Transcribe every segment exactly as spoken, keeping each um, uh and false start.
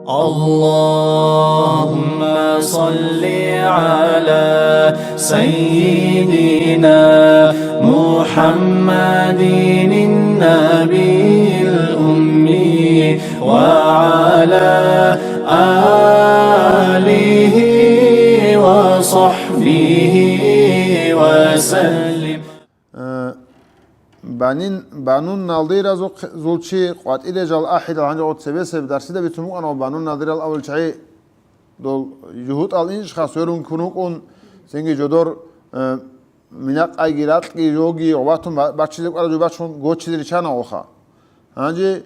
اللهم صل على سيدنا محمد النبي الأمي وعلى آله وصحبه وسلم. Э, банин, Бану Надиразухъ-, зул чи къватӀире жал ахӀидал гьанже гъо цебесеб дарсида бицун букӀана ва Бану Надирал авал чагӀи дол жугьутӀал инчӀха сверун ккун вукӀун, цинги жодор, э, минакъайги ракьги жоги гъватун ба-, баччизе кӀвараб жо бачун гочизе риччана гъоха. Гьанже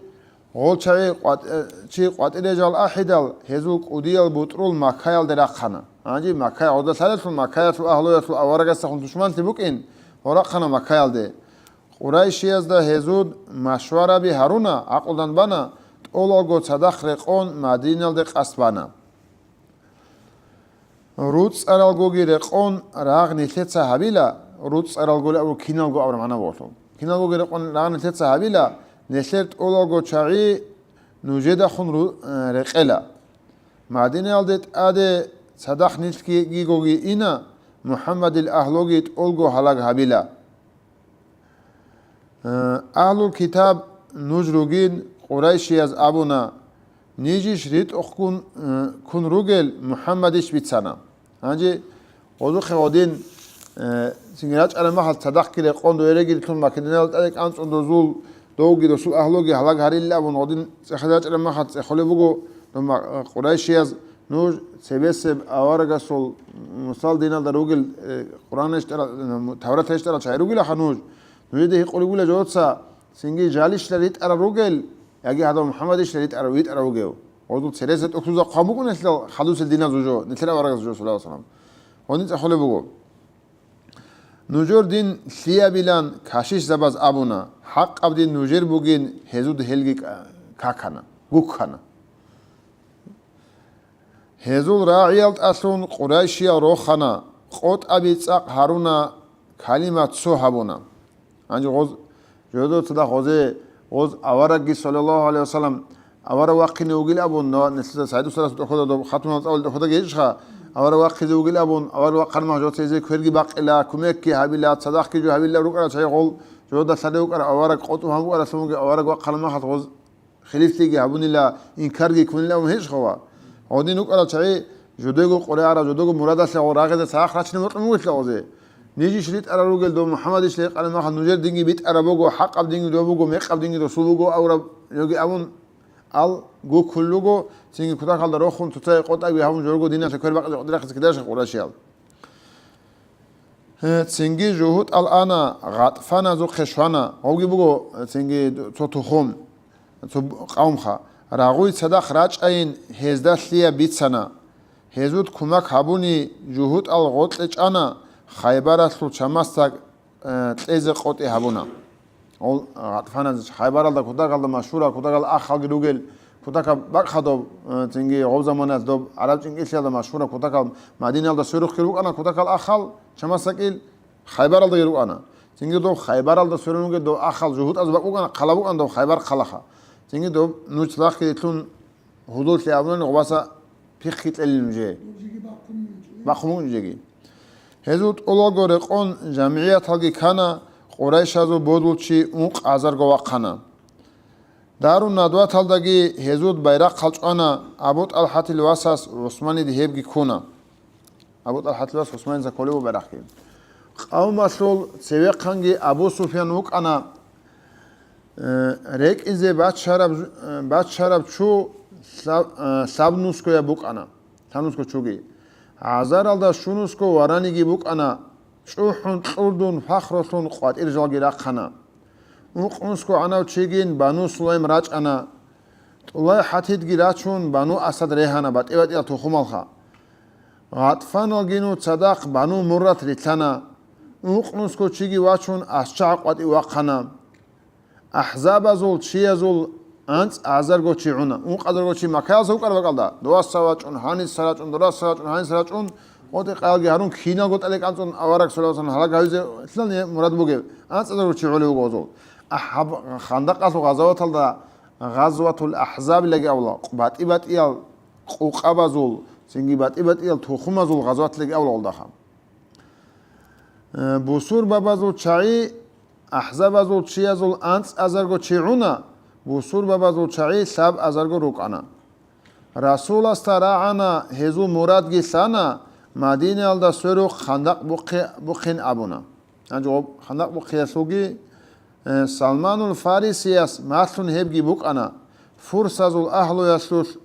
гъол чагӀи къватӀ-, чи къватӀире жал ахӀидал, гьезул кӀудиял бутӀрул Маккаялде рахъана. Гьанже Маккая гъозда лъалелъул Маккаялъул агьлуялъул аварагасдехун тушманлъи букӀин, гъо рахъана Маккаялде. Къурайшиязда гьезул машвараби гьаруна, гӀакълудан бана, тӀолалго цадахъ рекъон Мадиналде къасд бана. РуцӀцӀаралгоги рекъон рагъ нилъеца гьабила, руцӀцӀаралголи абу киналго абураб магӀна бугелъул. Киналгоги рекъон рагъ нилъеца гьабила, нилъер тӀолалго чагӀи нужедахун ру-, э, рекъела. Мадинаялде тӀаде цадахъ нилъгигоги ина, МухӀаммадил агьлуги тӀолго гьалаг гьабила. Э, Агьлул китаб нуж ругин, къурайшияз абуна, нижищ ритӀухъгун, э, ккун ругел МухӀаммадищ бицана. Гьанже гъозухъе гъодин, э, цинги рачӀараб махал цадахъги рекъон доерегилъун Македониялда тӀаде кӀанцӀун дозул, довги досул агьлуги гьалаг гьарилла абун гъодин цӀехезе рачӀараб махал цӀехолеб буго, дома, э, къурайшияз нуж цебесеб аварагасул, мусал диналда ругел, э, Къуран рещтӀарал, э, Таврат рещтӀарал чагӀи ругилаха нуж. Нужеде гьикъулеб бугила жодоца, цинги жалищила ритӀарал ругел, яги гьадав МухӀаммадищила ритӀарав, витӀарав вугев. Гъозул цересел тӀухьдузда хъван букӀунелъидал хадусел диназул жо, нилъер аварагас жо, саллаллагьу гӀалайгьи ва саллам. Гъодин цӀехолеб буго. Нужер дин лъиябилан кашишзабаз абуна, хӀакъаб дин нужер бугин, гьезул гьелги ка-, какана, гуккана. Гьезул рагӀиялдалъун къурайшиял рохана, къотӀаби цӀакъ гьаруна, калима цо гьабуна. Гьанже гъоз, жодор цадахъ гъозе, гъоз аварагги, саллаллагьу гӀалайгьи ва саллам, авараг вахъине вугил абун, но нилъеца Сайдусарас тӀохода доб хатунал цӀалулел тӀоходаги гьечӀха, авараг вахъизе вугил абун, авараг вахъармах жоца гьезие кверги бакъила, кумекги гьабила, цадахъги жо гьабила рукӀарал чагӀи гъол, жодор лъалев вукӀарав авараг къотӀун гьаб букӀаралъун вугев авараг вахъармахалъ гъоз хилифлъиги гьабунила, инкарги ккунила абун гьечӀ хава. Гьодин рукӀарал чагӀи жодего къорагӀараб, жодего мурадалъе гъо рагъизе цадахъ рачине бокьун бугелъа гъозе. Нижищ ритӀарал ругел дов МухӀаммадищ рекъараб махал нужер динги битӀараб буго, хӀакъаб динги дов буго, мекъаб динги досул буго авраб йоги абун ал гуккулел руго, цинги кутакалда рохун цоцаги къотӀаги гьабун жорго диналъе квер бакъизе къотӀирахъизе кидаша къурайшиял. Гье, цинги жугьутӀал ана, гъатӀфаназухъе щвана. Гьавги буго, цинги цо тухум, цо къавмха. Рагъуй цадахъ рачӀайин гьезда лъияб бицана. Гьезул кумак гьабуни жугьутӀал гъоркье чӀана, Хайбаралъул чамасда, э, кьезе къотӀи гьабуна. Гъол, а, ГъатӀфаназ Хайбаралда кутакалда машгьура, кутакал ахалги ругел, кутакаб бакӀха доб, э, цинги гъоб заманаялъ доб гӀараб чӀинкӀиллъиялда машгьура, кутакал Мадиналда сверухъги рукӀана, кутакал ахал, чамасакил Хайбаралдаги рукӀана. Цинги доб Хайбаралда сверун ругел доб ахал жугьутӀаз бакӀ букӀана, хъала букӀана доб Хайбар хъалаха. Цинги доб нуч лахъги итлъун Гьудуллъи абунани гъубаса пихъи кьелин нужее. Бахъун букӀин жеги. Гьезул тӀолалго рекъон жамгӀияталги ккана, къурайшазул бодулчи ункъ гӀазарго вахъана. Дарун Надваталдаги гьезул байрахъал чӀвана, Абу ТӀалхӀатил васас ГӀусманиде гьебги ккуна. Абу ТӀалхӀатил вас ГӀусманица кколев вуго байрахъги. Къавмалъул цевехъанги Абу Суфьян вукӀана, э, рекӀизе бачараб, э, бачараб чу лъаб-, э, лъабнусгояб букӀана, лъабнусго чуги. ГӀазаралда щунусго вараниги букӀана, чӀухӀун кьурдун фахрулъун къватӀир жалги рахъана. Ункънусго гӀанав чигин Бану Сулайм рачӀана, ТӀулай ХӀатидги рачун, Бану Асад регьана батӀи-батӀиял тухумалха. ГъатӀфаналгину цадахъ Бану Муррат рилълъана. Ункънусго чиги вачун, АсчагӀ къватӀив вахъана. АхӀзабазул чиязул анцӀ азарго чи гӀуна. Ункъазарго чи Маккаялса вукӀараб бакӀалда, дуваса вачӀун, гьаниса рачӀун, дураса рачӀун, гьаниса рачӀун, къотӀи-къаялги гьарун, киналго тӀаде кӀанцӀун авараг саллаллагьу гӀалайгьи ва саллам гьалаг гьавизе лъан мурад бугев. АнцӀазарго чи гӀолев вуго гъозул. АхӀаб-, Хандакъалъул гъазаваталда Гъазватул АхӀзаб лаги авла, батӀи-батӀиял къукъабазул, цинги батӀи-батӀиял тухумазул гъазаваталги авлалдаха. Э, бусурбабазул чагӀи, ахӀзабазул чиязул анцӀазарго чи гӀуна, бусурбабазул чагӀи лъабазарго рукӀана. Расуласда рагӀана, гьезул мурадги лъана, Мадинаялда сверухъ хандакъ бухъе-, бухъин абуна. Гьанже гъоб хандакъ бухъиялъулги, э, Салманул Фарисияс малъун гьебги букӀана, фурсазул агьлуялъулъ-,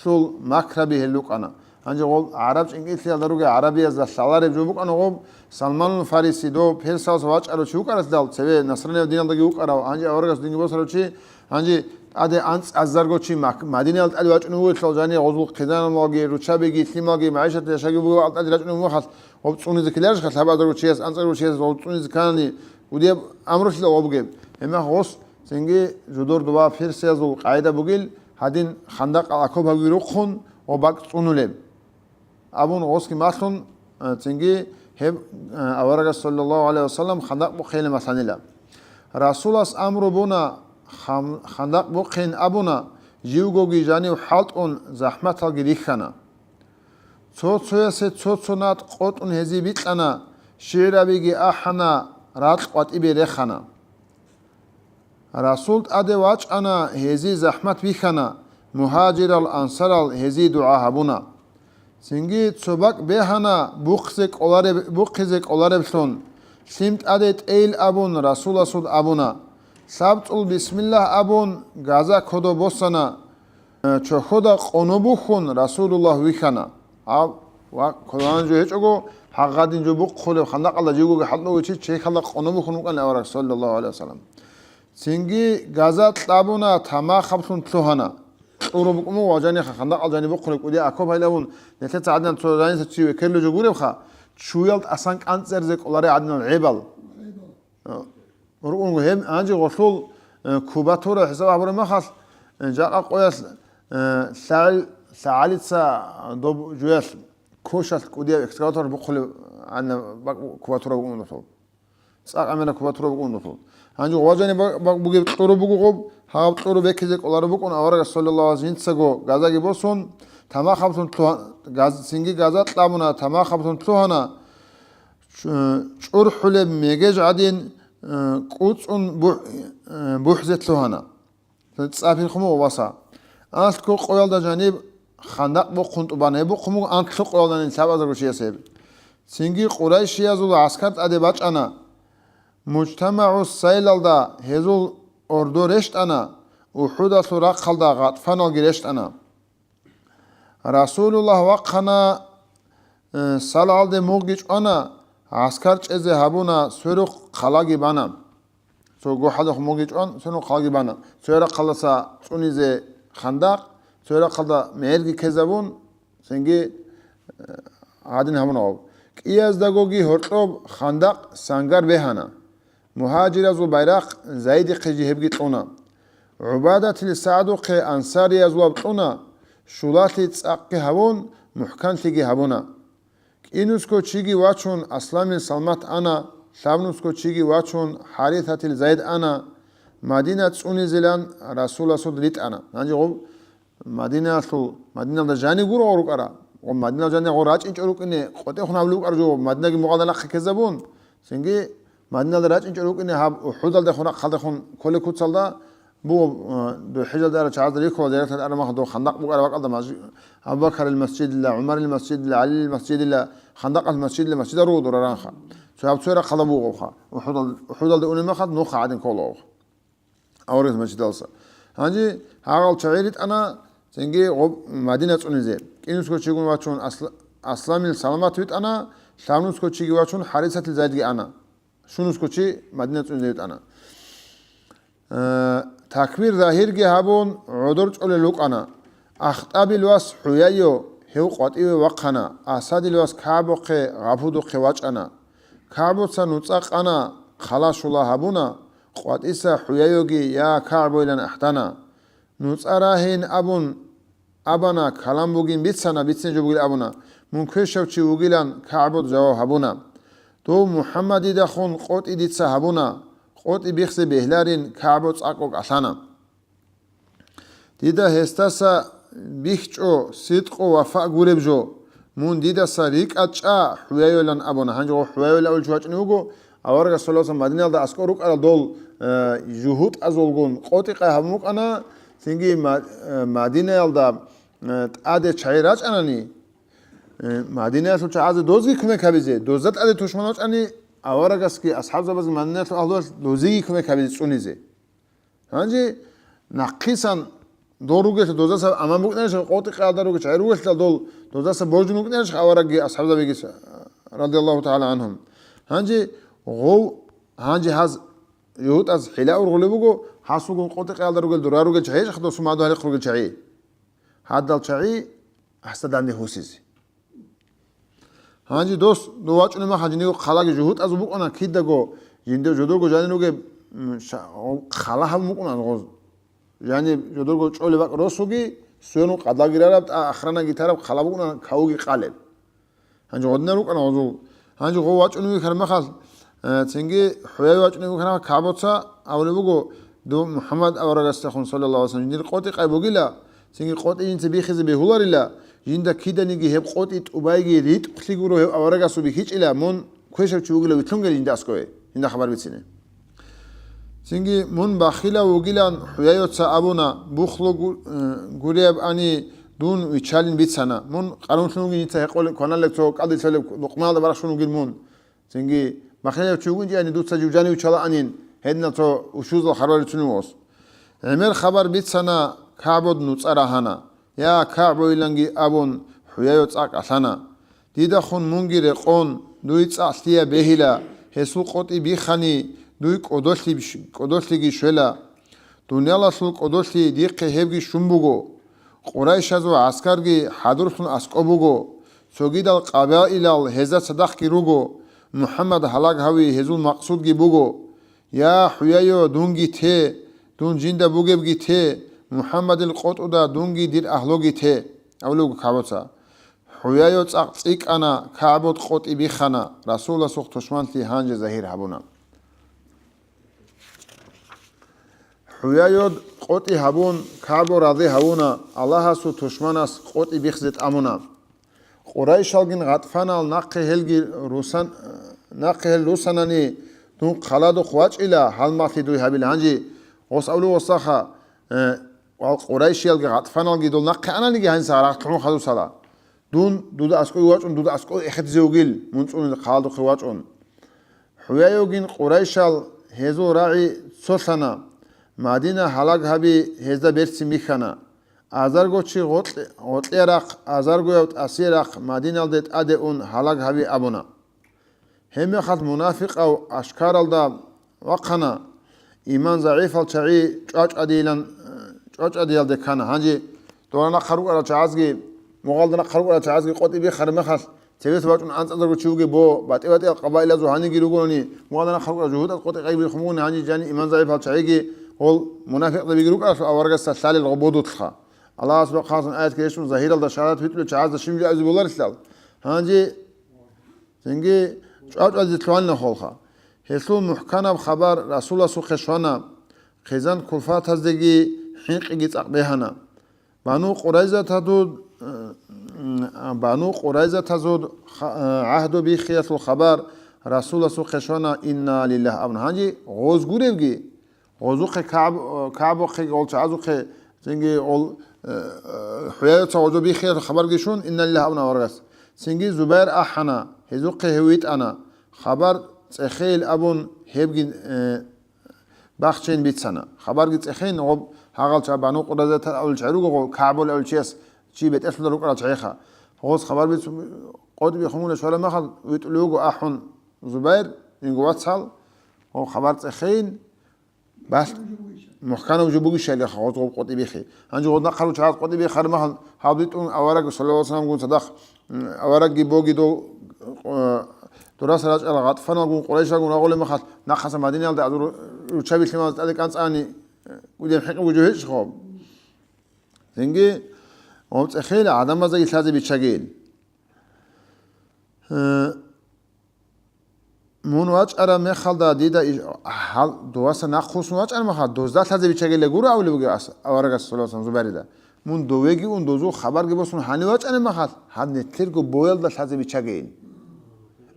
лъул макраби гьел рукӀана. Гьанже гъоб гӀараб чӀинкӀиллъиялда ругел гӀарабиязда лъалареб жо букӀана гъоб, Салманул Фариси дов Персалъ вачӀарав чи вукӀаралъдал, цеве насранияв диналдаги вукӀарав, гьанже аварагас динги босарав чи, гьанже тӀаде анцӀазарго чи Мак-, Мадинаялда тӀаде вачӀун вугелъул, жани гъозул хъизаналги, руччабиги, лъималги, магӀишат яшаги бугеб тӀаде рачӀун вугеб мехалъ, гъоб цӀунизе ккеларищха, лъабазарго чияс, анцӀазарго чияс гъоб цӀунизе ккани, кӀудияб амрулъила гъоб бугеб. Гьебмехалъ гъос цинги жидер дова персиязул къагӀида бугел, гьадин хандакъал окоп гьабиги рухъун ва бакӀ цӀунулеб. Абун гъосги малъун, э, цинги гьеб, э, аварагас, саллаллагьу гӀалайгьи вассалам, хандакъ бухъейилан малъанила. Расулас амру буна, хам-, хандакъ бухъейин абуна, живгоги жанив хӀалтӀун, захӀматалги рихьана. Цо-цоясе цо-цо над къотӀун гьезие бикьана, шигӀрабиги ахӀана, ракь къватӀибе рехана. Расул тӀаде вачӀана, гьезие захӀмат бихьана, мугьажирал, ансарал гьезие дугӀа гьабуна. Цинги цо бакӀ бегьана бухъизе кӀолареб-, бухъизе кӀолареблъун, лъим тӀаде тӀейил абун, Расуласул абуна. ЛъабцӀул бисмиллагь абун, газа кодо босана. Э, чохьода къоно бухьун, Расулуллагь вихьана. Гьав ва кванан жо гьечӀого, гьагъадин жо бухъулеб хандакъалда живгоги хӀалтӀуги чи чехьалда къоно бухьун вукӀана авараг, саллаллагьу гӀалайгьи вассалам. Цинги газа кьабуна, тамахаблъун лъугьана. Кьураб букӀун буго ва жаниха хандакъал жани бухъулеб кӀудияв окоп гьайилавун, нилъеца гӀадинан цо жаниса чи векерлъи жо гуребха, чуял тӀасан кӀанцӀаризе кӀоларей гӀадинал гӀебал. РукӀунго гьеб гьанже гъолъул, э, кубатура хӀисаб гьабураб мехалъ, э, жакъа къоялъ, э, лъагӀел-, лъагӀалица доб жуялъ кошалъ кӀудияв экскаватор бухъулеб гӀадинаб бакӀ кубатура букӀун гъолъул. ЦӀакъ гӀемераб кубатура букӀун гъолъул. Гьанже гъважани ба-, ба-, бугеб кьуру буго гъоб, гьаб кьуру бекизе кӀолареб букӀун аварагас, саллаллагьу гӀалайгьи вассалам, жинцаго газаги босун, тамахаблъун лъугьа-, газ-, цинги газа кьабуна, тамахаблъун лъугьана, чу-, чӀурхӀулеб мегеж гӀадин, э, кӀуцӀун бухӀ-, э, бухӀзе лъугьана. ЦӀа пихъун буго, васа. Анлъго къоялда жаниб хандакъ бухъун тӀубана. Гьеб бухъун буго анлъго къоялдани лъабазарго чияс гьеб. Цинги къурайшиязул гӀаскар тӀаде бачӀана. МужтамагӀу Сайлалда гьезул ордо рещтӀана, УхӀудалъул рахъалда Гъатфаналги рещтӀана. Расулуллагь вахъана, э, Салгьалде мугъги чӀвана, гӀаскар чӀезе гьабуна, сверухъ хъалаги бана. Цо гохӀалдехун мугъги чӀван, сверухъ хъалаги бана. Цо рахъалдаса цӀунизе хандакъ, цо рахъалда мегьерги ккезабун, цинги, э, гьадин гьабуна гъоб. КӀияздагоги гьоркьоб хандакъ сангар бегьана. Мугьажиразул байрахъ Зайдихъе жигьебги кьуна. ГӀубадатил СагӀдухъе ансариязулаб кьуна, щулалъи цӀакъги гьавун, мухӀканлъиги гьабуна. КӀинусго чиги вачун, Асламил Салмат ана, лъабнусго чиги вачун, ХӀарисатил Зайд ана, Мадина цӀунизилан Расуласул ритӀана. Гьанже гъоб Мадинаялъул, Мадиналда жани гуро рукӀара. Гъо Мадинал жани гъо рачӀинчӀо рукӀине, къотӀехун гьабулеб букӀара жо, Мадинаги мугъалда нахъе ккезабун, цинги Мадиналда рачӀинчӀо рукӀине гьаб УхӀудалдехун рахъалдехун кколеб куцалда буго, э, духӀижалда ара чагӀазда рихьула, зиярат гьармаха дов хандакъ букӀараб бакӀалда маж-, Абу Бакарил масжидила, ГӀумарил масжидила, ГӀалил масжидила, хандакъал масжидила, масжида руго дураранха. Цо гьаб цо рахъалда бугоха. УхӀудал-, УхӀудалде унеб мехалъ нуха гӀадин кколаго. Аварагас мачидалса. Гьанже гьагъал чагӀи ритӀана, цинги гъоб Мадина цӀунизе. КӀинусго чигун вачун Асла-, Асламил Саламат витӀана, лъабнусго чиги вачун ХӀарисатил Зайдги ана. Щунусго чи Мадина цӀунизе витӀана. Э, такбир загьирги гьабун, гӀодор чӀолел рукӀана. Ахтабил вас ХӀуяйо гьев къватӀиве вахъана, Асадил вас КагӀбухъе гъабудухъе вачӀана. КагӀбуца нуцӀа къана, хъала щула гьабуна, къватӀиса ХӀуяйоги: «Я КагӀбойилан ахӀдана». НуцӀа рагьейин абун абана, калам бугин бицана, бицин жо бугил абуна. Мун квешав чи вугилан КагӀбуд жаваб гьабуна. Дов МухӀаммадидахун къотӀи дица гьабуна, къотӀи бихзе бегьларин. КагӀбу цӀакъго кӀалъана. Дида гьесдаса бихьчӀо, сидкъу вафа гуреб жо, мун дидаса рикӀа чӀа, ХӀуяйолан абуна. Гьанже гъо ХӀуяйол авулев чи вачӀунев вуго, аварагас саллаллагьу гӀалайгьи ва саллам Мадинаялда аскӀор рукӀарал дол, э, жугьутӀазулгун къотӀи-къай гьабун букӀана, цинги Ма-, э, Мадинаялда, э, тӀаде чагӀи рачӀанани, э, Мадинаялъул чагӀазе дозги кумек гьабизе, дозда тӀаде тушман вачӀани, аварагасги асхӀабзабазги Мадинаялъул агьлуялъ дозиги кумек гьабизе цӀунизе. Гьанже нахъисан дол ругелъул дозаса аман букӀинарищ, къотӀи-къаялда ругел чагӀи ругелъул дол дозаса божун букӀинарищ аварагги асхӀабзабиги с-, радияллагьу тагӀала гӀанхум. Гьанже гъов, гьанже гьаз жугьутӀаз хӀила ургъулеб буго, гьасулгун къотӀи-къаялда ругел дора ругел чагӀи, гьечӀ досул мадугьалихъ ругел чагӀи. Гьадал чагӀи гьасда данде гьусизе. Гьанже дос, дов вачӀунеб махалъ, жиндиего хъалаги жугьутӀазул букӀана, кидаго жиндир жодорго жанир ругеб, м, ша-, хъала гьабун букӀана гъоз. Жаниб жодорго чӀолеб бакӀ росуги, сверун къадлаги рараб, тӀа ахранаги тараб хъала букӀана, кавуги къалеб. Гьанже гъодинаб рукӀана гъозул. Гьанже гъов вачӀунев вихьараб махалъ, э, цинги ХӀуяй вачӀунев вихьараб махалъ, КагӀбоца абулеб буго, дов МухӀаммад аварагасдехун, саллаллагьу гӀалайгьи ва саллам, жиндир къотӀи къай бугила, цинги къотӀи жинца бихизе бегьуларила, жинда киданиги гьеб къотӀи тӀубайги ритӀухълъи гуро гьев аварагасул бихьичӀила, мун квешав чи вугила вилълъунгел жинда аскӀове, жинда хабар бицине. Цинги мун бахилав вугилан ХӀуяйоца абуна, бухлу гу-, э, гурияб ани дун вичалин бицана. Мун къарунлъун вугин, жинца гьекъолеб кваналеб цо кӀалдилъалеб лукъманалда барахщун вугин мун. Цинги, бахилав чи вугин чи ани дуца жив жанив вичалаанин, гьединал цо ушузал харбар рицунев ос. ГӀемер хабар бицана, КагӀбод нуцӀа рагьана. Я, КагӀбойиланги абун, ХӀуяйо цӀакъ алъана. Дидахун мунги рекъон, дуй цӀакъ лъияб бегьила, гьесул къотӀи бихани, дуй кӀодолъи-, кӀодолъиги щвела. Дуниялалъул кӀодолъи дихъе гьебги щун буго. Къурайшазул гӀаскарги хӀадурлъун аскӀоб буго. Цогидал къабаилал гьезда цадахъги руго. МухӀаммад гьалаг гьави гьезул макъсудги буго. Я, ХӀуяйо, дунги те, дун жинда бугебги те, МухӀаммадил къотӀуда дунги дир агьлуги те, абулеб буго КагӀбоца. ХӀуяйо цӀакъ цӀикӀкӀана, КагӀбод къотӀи бихана, Расуласухъ тушманлъи гьанже загьир гьабуна. ХӀуяйод къотӀи гьабун, КагӀбо рази гьавуна, Аллагьасул тушманас къотӀи бихзе тӀамуна. Къурайшалгин ГъатӀфанал нахъе гьелги русан-, нахъе гьел русанани, дун хъаладухъ вачӀила, гьалмагълъи дуй гьабила. Гьанже гъос авлу гъосаха, э, вал Къурайшиялги ГъатӀфаналги дол нахъе ананиги гьаниса рагъ лъун хадусала. Дун дуда аскӀове вачӀун, дуда аскӀове эхетизе вугил, мун цӀунила хъаладухъе вачӀун. ХӀуяйогин Къурайшал гьезул рагӀи цолъана, Мадина гьалаг гьаби гьезда берцин бихьана. Азарго чи гъоркь-, гъоркье рахъ, азаргояв тӀасие рахъ Мадиналде тӀаде ун гьалаг гьаби абуна. Гьебмехалъ мунафикъав ашкаралда вахъана, иман загӀипал чагӀи чӀвачӀадийилан, чӀвачӀадиялде ккана. Гьанже дора нахъа рукӀарал чагӀазги, мугъалда нахъа рукӀарал чагӀазги къотӀи бихараб мехалъ, цебес вачӀун анцӀазарго чи вугеб, бо, батӀи-батӀиял къабаилазул гьаниги ругони, мугъалда нахъа рукӀарал жугьутӀаз къотӀи къайги биххун бугони, гьанже жани иман загӀипал чагӀиги гъол мунафикъзабиги рукӀаралъул аварагасда лъалел гъо бодулъха. Аллагьас рохъансан аятги рещтӀун загьиралда шагьадат битӀулел чагӀазда щиб жо абизе боларилъал. Гьанже Цинги чӀвачӀвазе лъугьанила холха. Гьелъул мухӀканаб хабар Расуласухъе щвана, хъизан кулфатаздеги хӀинкъиги цӀакъ бегьана. Бану Къурайзатадуд, э, Бану Къурайзатазуд ха-, э, гӀагьду биххиялъул хабар Расуласухъе щвана, «Инна лиллагь», абун. Гьанже гъоз гуревги, Гъозухъе КагӀб-, КагӀбухъе, гъол чагӀазухъе, цинги гъол, э, э, ХӀуяйоца гъозо биххиялъул хабарги щун, «Инна лиллагь», абуна аварагас. Цинги Зубайр ахӀана, гьезухъе гьев витӀана. Хабар цӀехейил абун, гьебги, э, бахчейин бицана. Хабарги цӀехейин, гъоб гьагъал чагӀ Бану Къурайзата авулел чагӀи руго, гъо КагӀбул авулев чияс чи бетӀерлъуда рукӀарал чагӀиха. Гъоз хабар бицун, къотӀи биххунгуна щвараб махал, витӀулев вуго ахӀун Зубайр, инго вацал, гъо хабар цӀехейин, Балъ, мухӀканаб жо бугищали гъоз гъоб къотӀи биххи. Гьанже гъоз нахъа ручагӀаз къотӀи биххараб махал, гьаб битӀун авараг, саллаллагьу гӀалайгьи ва салламгун цадахъ, м, аварагги боги дол, э, дураса рачӀарал ГъатӀфаналгун, Къурайшалгун рагъулеб махал, нахъаса Мадинаялда азур руччаби лъималаз тӀаде кӀанцӀани, э, кӀудияб хӀинкъи бугеб жо гьечӀо. Цинги гъоб цӀехейила гӀадамаздаги лъазе биччагейин. Э, Мун вачӀараб мехалда дида иш-, гьал-, дуваса нахъ хъусун вачӀараб мехалда, дозда лъазе биччагила гуро абулеб бугеб ас-, аварагас, саллаллагьу гӀалайгьи ва саллам, Зубайрида. Мун довеги ун, дозул хабарги босун гьанив вачӀани махалъ, гьаб нилъерго боялда лъазе биччагейин.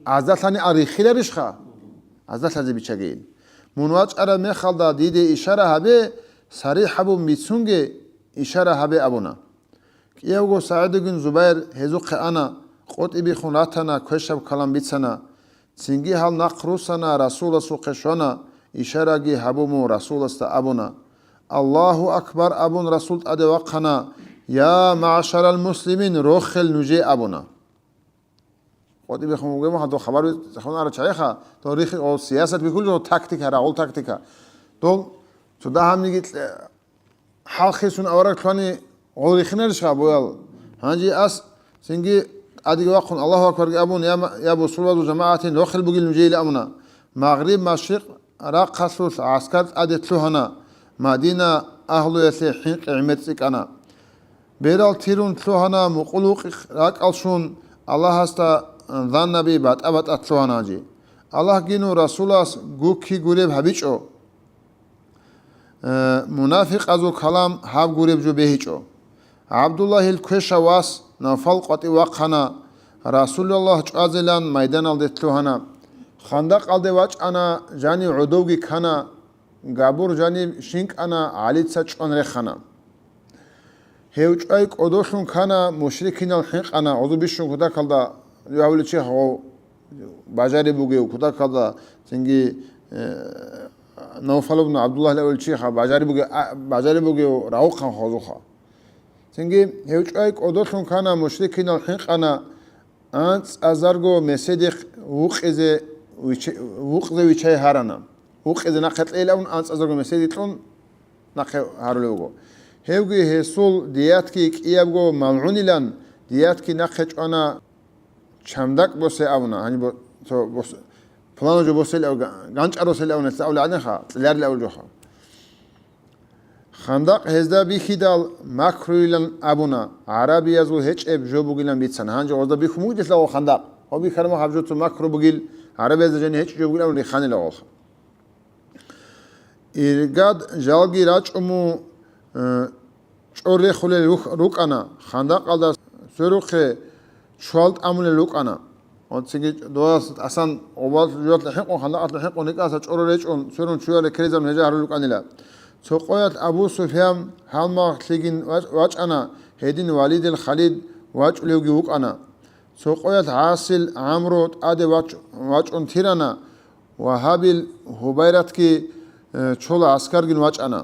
Азда лъани а риххиларищха? Азда лъазе биччагейин. Мун вачӀараб мехалда диде ишара гьабе, сарихӀ гьабун бицунге ишара гьабе абуна. КӀиявго СагӀидугин Зубайр гьезухъе ана, къотӀи биххун ратана, квешаб калам бицана. Цинги гьал нахъ руссана, Расуласухъе щвана, ишараги гьабун мун Расуласда абуна. «Аллагьу акбар», – абун, Расул тӀаде вахъана, «Я маъшарал муслимин, рохел нужее», – абуна. КъотӀи биххун вугев махалъ, дов хабар бицун арав чагӀиха, дов рихи-, о, сиясат бихьулев, тактика, рагъул тактика. Дов цо дагьабниги хӀалхисун авараг лъвани гъол рихинарищха боял? Гьанже ас цинги тӀадеги вахъун, Аллагьу акбарги абун, я ма-, я бусурбазул жамагӀатин, рохел бугил нужее, ила абуна. Магъриб-машрикъ рахъалъулъ гӀаскар тӀаде лъугьана, Мадина агьлуялъе хӀинкъи гӀемер цӀикӀкӀана. Берал тирун лъугьана, мукъулукъ ракӀал щун, Аллагьасда заннаби батӀа-батӀа лъугьана гьанже. Аллагьгину Расулас гукки гуреб гьабичӀо. Э, мунафикъазул калам гьаб гуреб жо бегьичӀо. ГӀабдуллагьил квешав вас Навфал къватӀив вахъана, Расулаллагь чӀвазилан майданалде лъугьана. Хандакъалде вачӀана, жанив гӀодовги ккана, габур жанив щинкӀана, ГӀалица чӀван рехана. Гьев чӀвай кӀодолъун ккана, мушрикинал хӀинкъана, гъозу бищун кутакалда гьавулев чи гъов бажариб бугев, кутакалда цинги, э, Навфал ибн ГӀабдуллагь гьавулев чиха бажариб бугев, а, бажариб бугев равухъан гъозуха. Цинги гьев чӀвай кӀодолъун ккана, мушрикинал хӀинкъана, анцӀазарго меседихъ вукъизе вича-, вукъзе вичай гьарана. Вукъизе нахъе кьейилан анцӀазарго меседи кьун нахъе гьарулев вуго. Гьевги гьесул диятги кӀиябго малгӀунилан, диятги нахъе чӀвана, чамдакӀ босе абуна, гьаниб бо-, цо бос-, пуланаб жо босел ав-, га-, ганчӀар росел авнилъа авле гӀадинха, кьеларил авле жоха. Хандакъ гьезда бихьидал макруйилан абуна, гӀарабиязул гьечӀеб жо бугилан бицана. Гьанже гъозда бихьун бугелъа гъо хандакъ. Гъо бихьарма гьаб жо цо макру бугил, гӀарабиязда жани гьечӀеб жо бугилан риханила гъолха. Иргад жалги рачӀуму, э, чӀор рехулел рух-, рукӀана, хандакъалда сверухъе чуял тӀамулел рукӀана. Ва цинги дугьалас тӀасан гъубал жуялъа хӀинкъун, хандакъалъа хӀинкъун рикӀкӀаса чӀоро речӀун, сверун чуял рекеризарун гьежа гьарулел рукӀанила. Цо къоялъ Абу Суфян гьалмагълъигин вач-, вачӀана, гьедин Валидил Халид вачӀулевги вукӀана. Цо къоялъ ГӀасил ГӀамру тӀаде вач-, вачӀун тирана, ва гьабил Гьубайратги, э, чола гӀаскаргин вачӀана.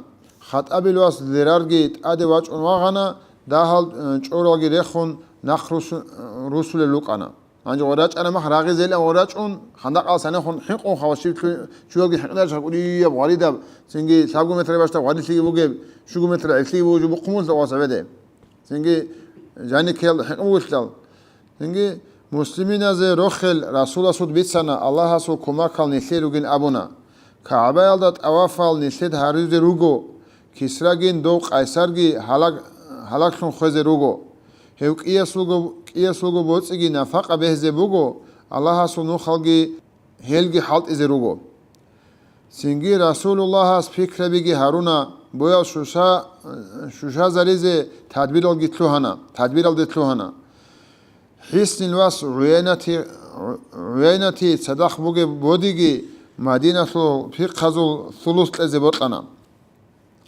ХатӀабил вас Лерарги тӀаде вачӀун вагъана, дагьал, э, чӀоралги рехун, нахъ русу-, э, русулел рукӀана. Гьанже гъой рачӀана мах рагъизелан гъой рачӀун, хандакъал санихун хӀинкъун хавашив чу-, чуялги хӀинкъинач гьакӀурияб гъваридаб, цинги лъабгу метр бащдаб гъварилъиги бугеб, щугу метр гӀеблъиги бугеб жо бухъун мулъа гъос гьабеде. Цинги жаникел хӀинкъи бугелъал. Цинги муслиминазе рохел Расуласул бицана, Аллагьасул кумакал нилъе ругин абуна. КагӀбаялда тӀавафал нилъед гьаризе руго, Кисрагин дов Къайсарги гьалаг-, гьалаглъун хвезе руго. Гьев кӀиясулго, кӀиясулго боцӀиги нафакъа бегьизе буго, Аллагьасул нухалги гьелги хӀалтӀизе руго. Цинги Расулуллагьас пикрабиги гьаруна, боял шуша-, шушазаризе тадбиралги лъугьана, тадбиралде лъугьана. ХӀиснил вас ГӀуяйнати, ГӀуяйнати цадахъ бугеб бодиги Мадиналъул пихъазул сулус кьезе бокьана.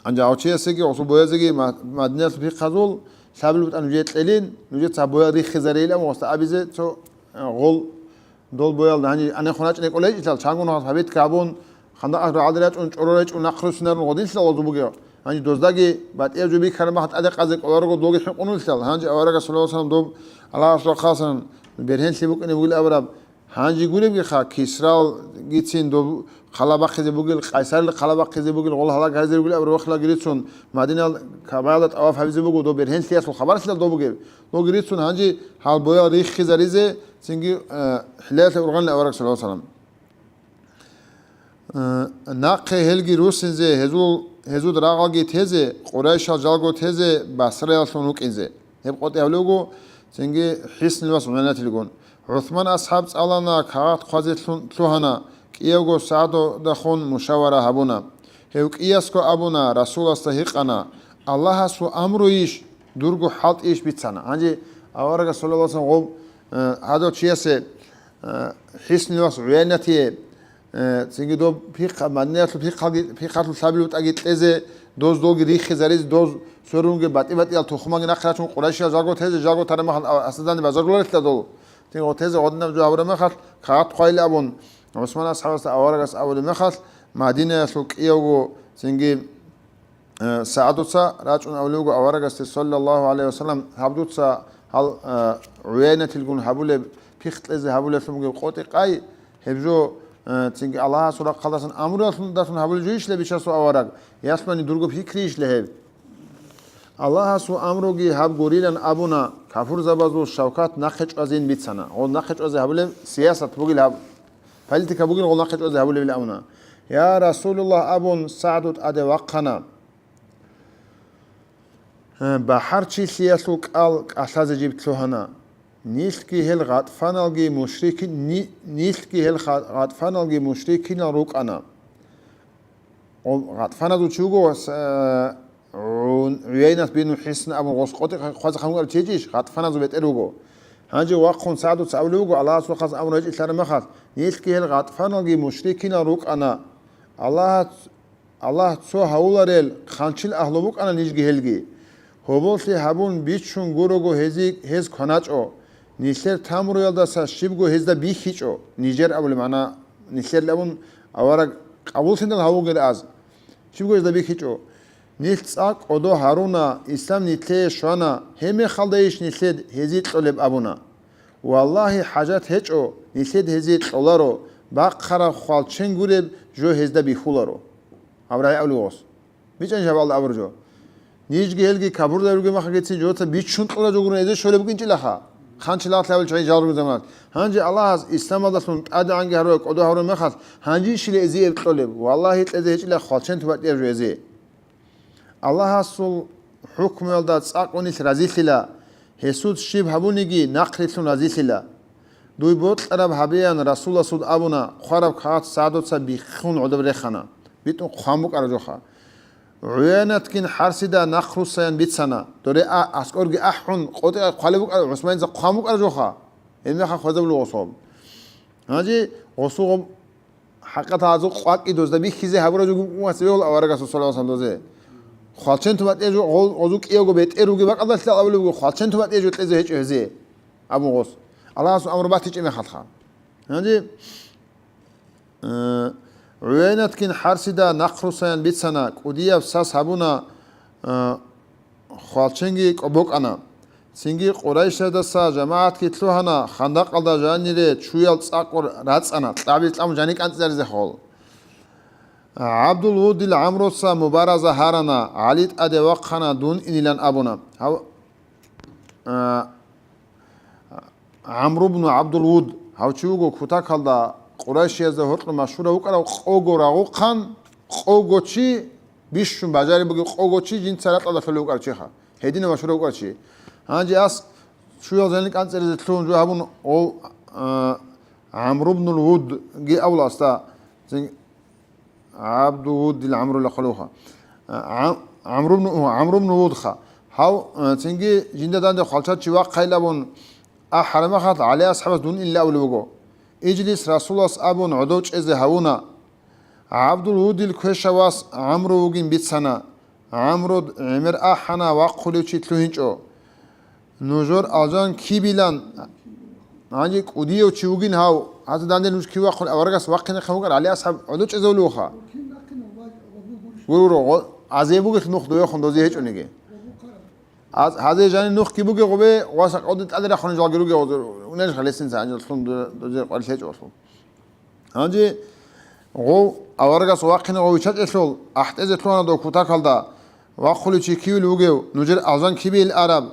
Гьанже гьав чиясеги, гъосул боязеги Ма-, Мадиналъул пихъазул лъабил бутӀа нужее кьелин, нужеца боял риххизарейилан гъосда абизе цо, э, гъол дол боялда гьанже анехун рачӀине кӀолайчӀилъал, чангун гьас гьабитка гьабун, хандакъалъ рагӀалде рачӀун, чӀоро речӀун, нахъ руссинарун гъодинлъа гъозу бугев. Гьанже доздаги батӀияб жо бикараб махъ тӀаде къазе кӀоларого долги хӀинкъунулъал, гьанже аварагас саллаллагьу гӀалайгьи ва саллам доб Аллагьасул хасанан берхӀенлъи букӀине бугил абураб, гьанже гуребгиха, Кисралгицин доб хъала бахъизе бугил, Къайсарил хъала бахъизе бугил, гъол гьалаг гьаризе ругил абураб вахлаги рицун, Мадинал Кабаялда тӀаваф гьабизе буго, доб берхӀенлъиялъул хабарлъила доб бугеб. Логи рицун гьанже гьал боял риххизаризе, цинги, э, хӀилаялъе ургъанила авараг саллаллагьу гӀалайгьи ва саллам. Э, нахъе гьелги руссинзе, гьезул, гьезул рагъалги тезе, Къурайшал жалго тезе, Басраялъун рукӀинзе. Гьеб къотӀи гьавле вуго, цинги ХӀиснил вас гӀуянатилгун. ГӀусман асхӀаб цӀалана, кагъат хъвазе лъун-, лъугьана, кӀиявго СагӀдудахун мушавара гьабуна. Гьев кӀиясго абуна, Расуласда гьикъана, Аллагьасул амруйищ? дурго хӀалтӀийищ бицана. Гьанже аварагас, саллаллагьу гӀалайгьи ва саллам, гъоб, э, гьадав чиясе, э, ХӀиснил вас ГӀуяйнатие, э, цинги доб пихъ-, Мадинаялъул пихъалги, пихъалъул лъабил бутӀаги кьезе, доз долги риххизаризе, доз сверунги батӀи-батӀиял тухумаги нахъе рачун, къурайшиял жаго тезе, жаго тараб мехалъ а-, асадани базаруларелъа дол. Цинги гъо тезе гъодинаб жо гьабураб мехалъ, кагъат хъвайилан абун, ГӀусман асхӀабасда аварагас абулеб мехалъ, Мадинаялъул кӀиявго цинги Э, СагӀдуца рачӀун абулеб буго аварагасде, саллаллагьу гӀалайгьи ва саллам, гьаб дуца гьал, э, гӀуяйнатилгун гьабулеб, пихъ кьезе гьабулеблъун бугеб къотӀи-къай, гьеб жо, э, цинги Аллагьасул рахъалдасан амрулъундалъун гьабулеб жойищ леб, бичасул авараг, ясмани дурго пикрийищ ле гьеб? Аллагьасул амруги гьаб гурилан абуна, кафурзабазул шавкат нахъе чӀвазейин бицана. Гъол нахъе чӀвазе гьабулеб сиясат бугил гьаб, политика бугил гъол нахъе чӀвазе гьабулебилан абуна. «Я Расулуллагь», — абун, СагӀду тӀаде вахъана. Э, бахӀарчилъиялъул кӀал кӀалъазе жиб лъугьана. Нилъги гьел гъатӀфаналги мушрикин-, ни-, нилъги гьел ха-, гъатӀфаналги мушрикинал рукӀана. Гъо-, гъатӀфаназул чи вуго, с-, э, ГӀун-, ГӀуяйнат бину ХӀисн абун гъос къотӀи хъвазе хъан вукӀарав чи гьечӀищ? ГъатӀфаназул бетӀер вуго. Гьанже вахъун СагӀдуца абулеб буго, Аллагьасул рахъалъ амру гьечӀелъараб мехалъ, нилъги гьел гъатӀфаналги мушрикинал рукӀана. Аллагьас Аллагь цо гьавуларел хъанчил агьлу букӀана нижги гьелги. Гьоболлъи гьабун бичун гурого гьези-, гьез кваначӀо. Нилъер тамруялдаса щибго гьезда бихьичӀо, нижер абулеб магӀна, нилъер абун авараг къабуллъиндал гьавугел аз. Щибго гьезда бихьичӀо. Нилъ цӀакъ кӀодо гьаруна, ислам нилъее щвана, гьебмехалдайищ нилъед гьезие кьолеб абуна. Валлагьи, хӀажат гьечӀо, нилъед гьезие кьоларо, бахъараб хвалчен гуреб жо гьезда бихьуларо. Гьаб рагӀи абулев гъос. БичӀани жавабалда абур жо. Нижги гьелги кабурдай ругеб махагицин жоца бичун кьура жо гурун эзе щолеб букӀинчӀилаха. Хъанчи лагълъи гьавил чагӀи жал ругезаманат. Гьанже Аллагьас исламалдалъун тӀадегӀанги гьарурай кӀодо гьавураб мехалъ, гьанжинщила эзе эб кьолеб? Валлагьи, кьезе гьечӀила хвалчен тубатӀияб жо эзе. Аллагьасул хӀукмуялда цӀакъ унилъ разилъила, гьесул щиб гьабуниги нахърилълъун разилъила. Дуй бокьараб гьабеян Расуласул абуна, хъвараб кагъат СагӀдуца биххун гӀодоб рехана, битӀун хъван букӀараб жоха. ГӀуянатгин хӀарсида нахъруссаян бицана, доре а-, аскӀорги ахӀун, къотӀи хъвалеб букӀараб, ГӀусманица хъван букӀараб жоха. Гьебмехалъ хвезабулев гъосул. Гьанже гъосул гъоб-, ХӀакъатал гьазул къвакӀи дозда бихьизе гьабураб жо гьукъума цебе гьула аварагасул саллаллагьу гӀалайгьи ва саллам дозе. Хвалчен туматӀе жо гъол-, гъозул кӀиявго бетӀер ругеб бакӀалдалъа абулеб буго, хвалчен туматӀе жо кьезе гьечӀо гьезе. Абун гъос. Аллагьасул амру батичӀеб мехалъха. Гьанже, э, ГӀуяйнатгин хӀарсида нахъруссаян бицана, кӀудияб сас гьабуна, э, Хвалченги кӀо-, бокӀана. Цинги Къурайшаздаса жамагӀатги лъугьана, хандакъалда жанире чуял цӀакъ рацӀана, кьабил тӀамун жани кӀанцӀизаризе хол. ГӀабдул Вудил ГӀамруца мубараза гьарана, ГӀали тӀаде вахъана, дун инилан абуна. Гьав-, а, ГӀамру бну ГӀабдул Вуд, гьав чи вуго кутакалда Къурайшиязда гьоркьор машгьурав вукӀарав, къого рагъухъан, къого чи, бищун бажариб бугеб къого чи жинца ракьалда лъолев вукӀарав чиха, гьединав машгьурав вукӀарав чи. Гьанже ас чуял жанир кӀанцӀаризе лъугьун жо гьабун, гъов, а, ГӀамру бнул Вудги авласда, цин-, ГӀабду Вудил ГӀамрула хъулуха. А, ГӀам-, ГӀамру бну, ГӀамру бну Вудха. Гьав, а, цинги жинда данде хвалчад чи вахъайилан абун, ахӀараб мехалъ ГӀали асхӀабас дун инилан абулеб буго. Иджлис Расулас абун гӀодов чӀезе гьавуна. ГӀабдул Вудил квешав вас ГӀамру вугин бицана. ГӀамру гӀемер ахӀана, вахъулев чи лъугьинчӀо. Нужер алжан кибилан, гьанже кӀудияв чи вугин гьав, гьазда данде нуж кив вахъун аварагас вахъинахъе вукӀар ГӀали асхӀаб гӀодов чӀезавулевха. Гуро, гъо-, азе бугелъ нух довехун дозе гьечӀониги. Аз, гьазе жанир нухги бугеб гъубе, ва сакъудин тӀаде рахъун жалги ругел гъоза, унел халесин ца, анжеллъун ду-, дозе къварилъ гьечӀолъул. Гьанже гъов аварагас вахъине гъов виччачӀелъул, ахӀтӀезе лъугьана дов кутакалда, вахъулев чи кивел вугев, нужер алжан кибейил араб,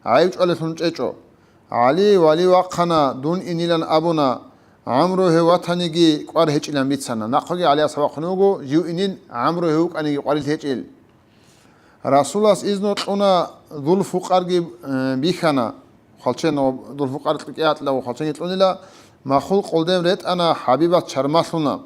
гӀайиб чӀвалелъун чӀечӀо. ГӀали вали вахъана, дун инилан абуна, ГӀамру гьев ватаниги кӀвар гьечӀилан бицана. Нахъеги ГӀали асхӀаб вахъун вуго, жив инин, ГӀамру гьев вукӀаниги къварилъ гьечӀел. Расулас изну кьуна, Зулфукъарги, э, бихьана, хвалчен, Зулфукъар кӀиатла ва хвалченги кьунила, махул къолден ретӀана, ХӀабибат чармалъуна.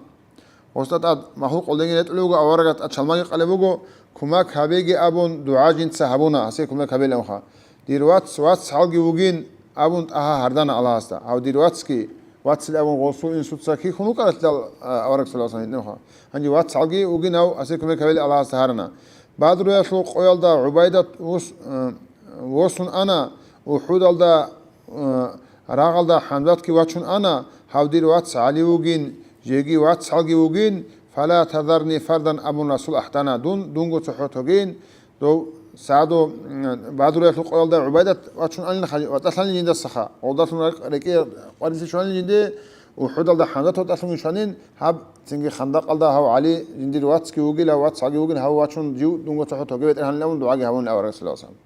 Гъосда тӀад махул къолденги ретӀулев вуго, аварагас тӀад чалмаги къалеб буго, Кумек гьабеги абун, дугӀа жинца гьабуна, гьасие кумек гьабиланха. Дир вац, вацгӀалги вугин абун тӀагьа гьардана Аллагьасда. Гьав дир вацги, вацил абун гъосул-инсуца кихьун вукӀаралъидал, а, авараг саллаллагьу гӀалайгьи вассалам гьитӀинавха. Гьанже вацгӀалги вугин гьав, гьасие кумек гьабили Аллагьасда гьарана. Бадруялъул къоялда ГӀубайдат вос-, а, восун ана, УхӀудалда, а, рагъалда ХӀамзатги вачун ана, гьав дир вац ГӀали вугин, жеги вацгӀалги вугин, «Фала тазарни фардан», абун Расул ахӀдана, дун, дунго цохӀо тогин, дов СагӀду, м, Бадруялъул къоялда ГӀубайдат вачун анилха, ватӀалъани жиндасаха, гъолдалъун ракӀ-, рекӀее къварилъи щванин жинде, УхӀудалда ХӀамзат ватӀалъун щванин, гьаб цинги хандакъалда гьав ГӀали жиндир вацги вугила, вацгӀаги вугин, гьав вачун жив дунго цохӀо тоге бетӀергьанилан дугӀаги гьабун авараг саллаллагьу гӀалайгьи вассалам.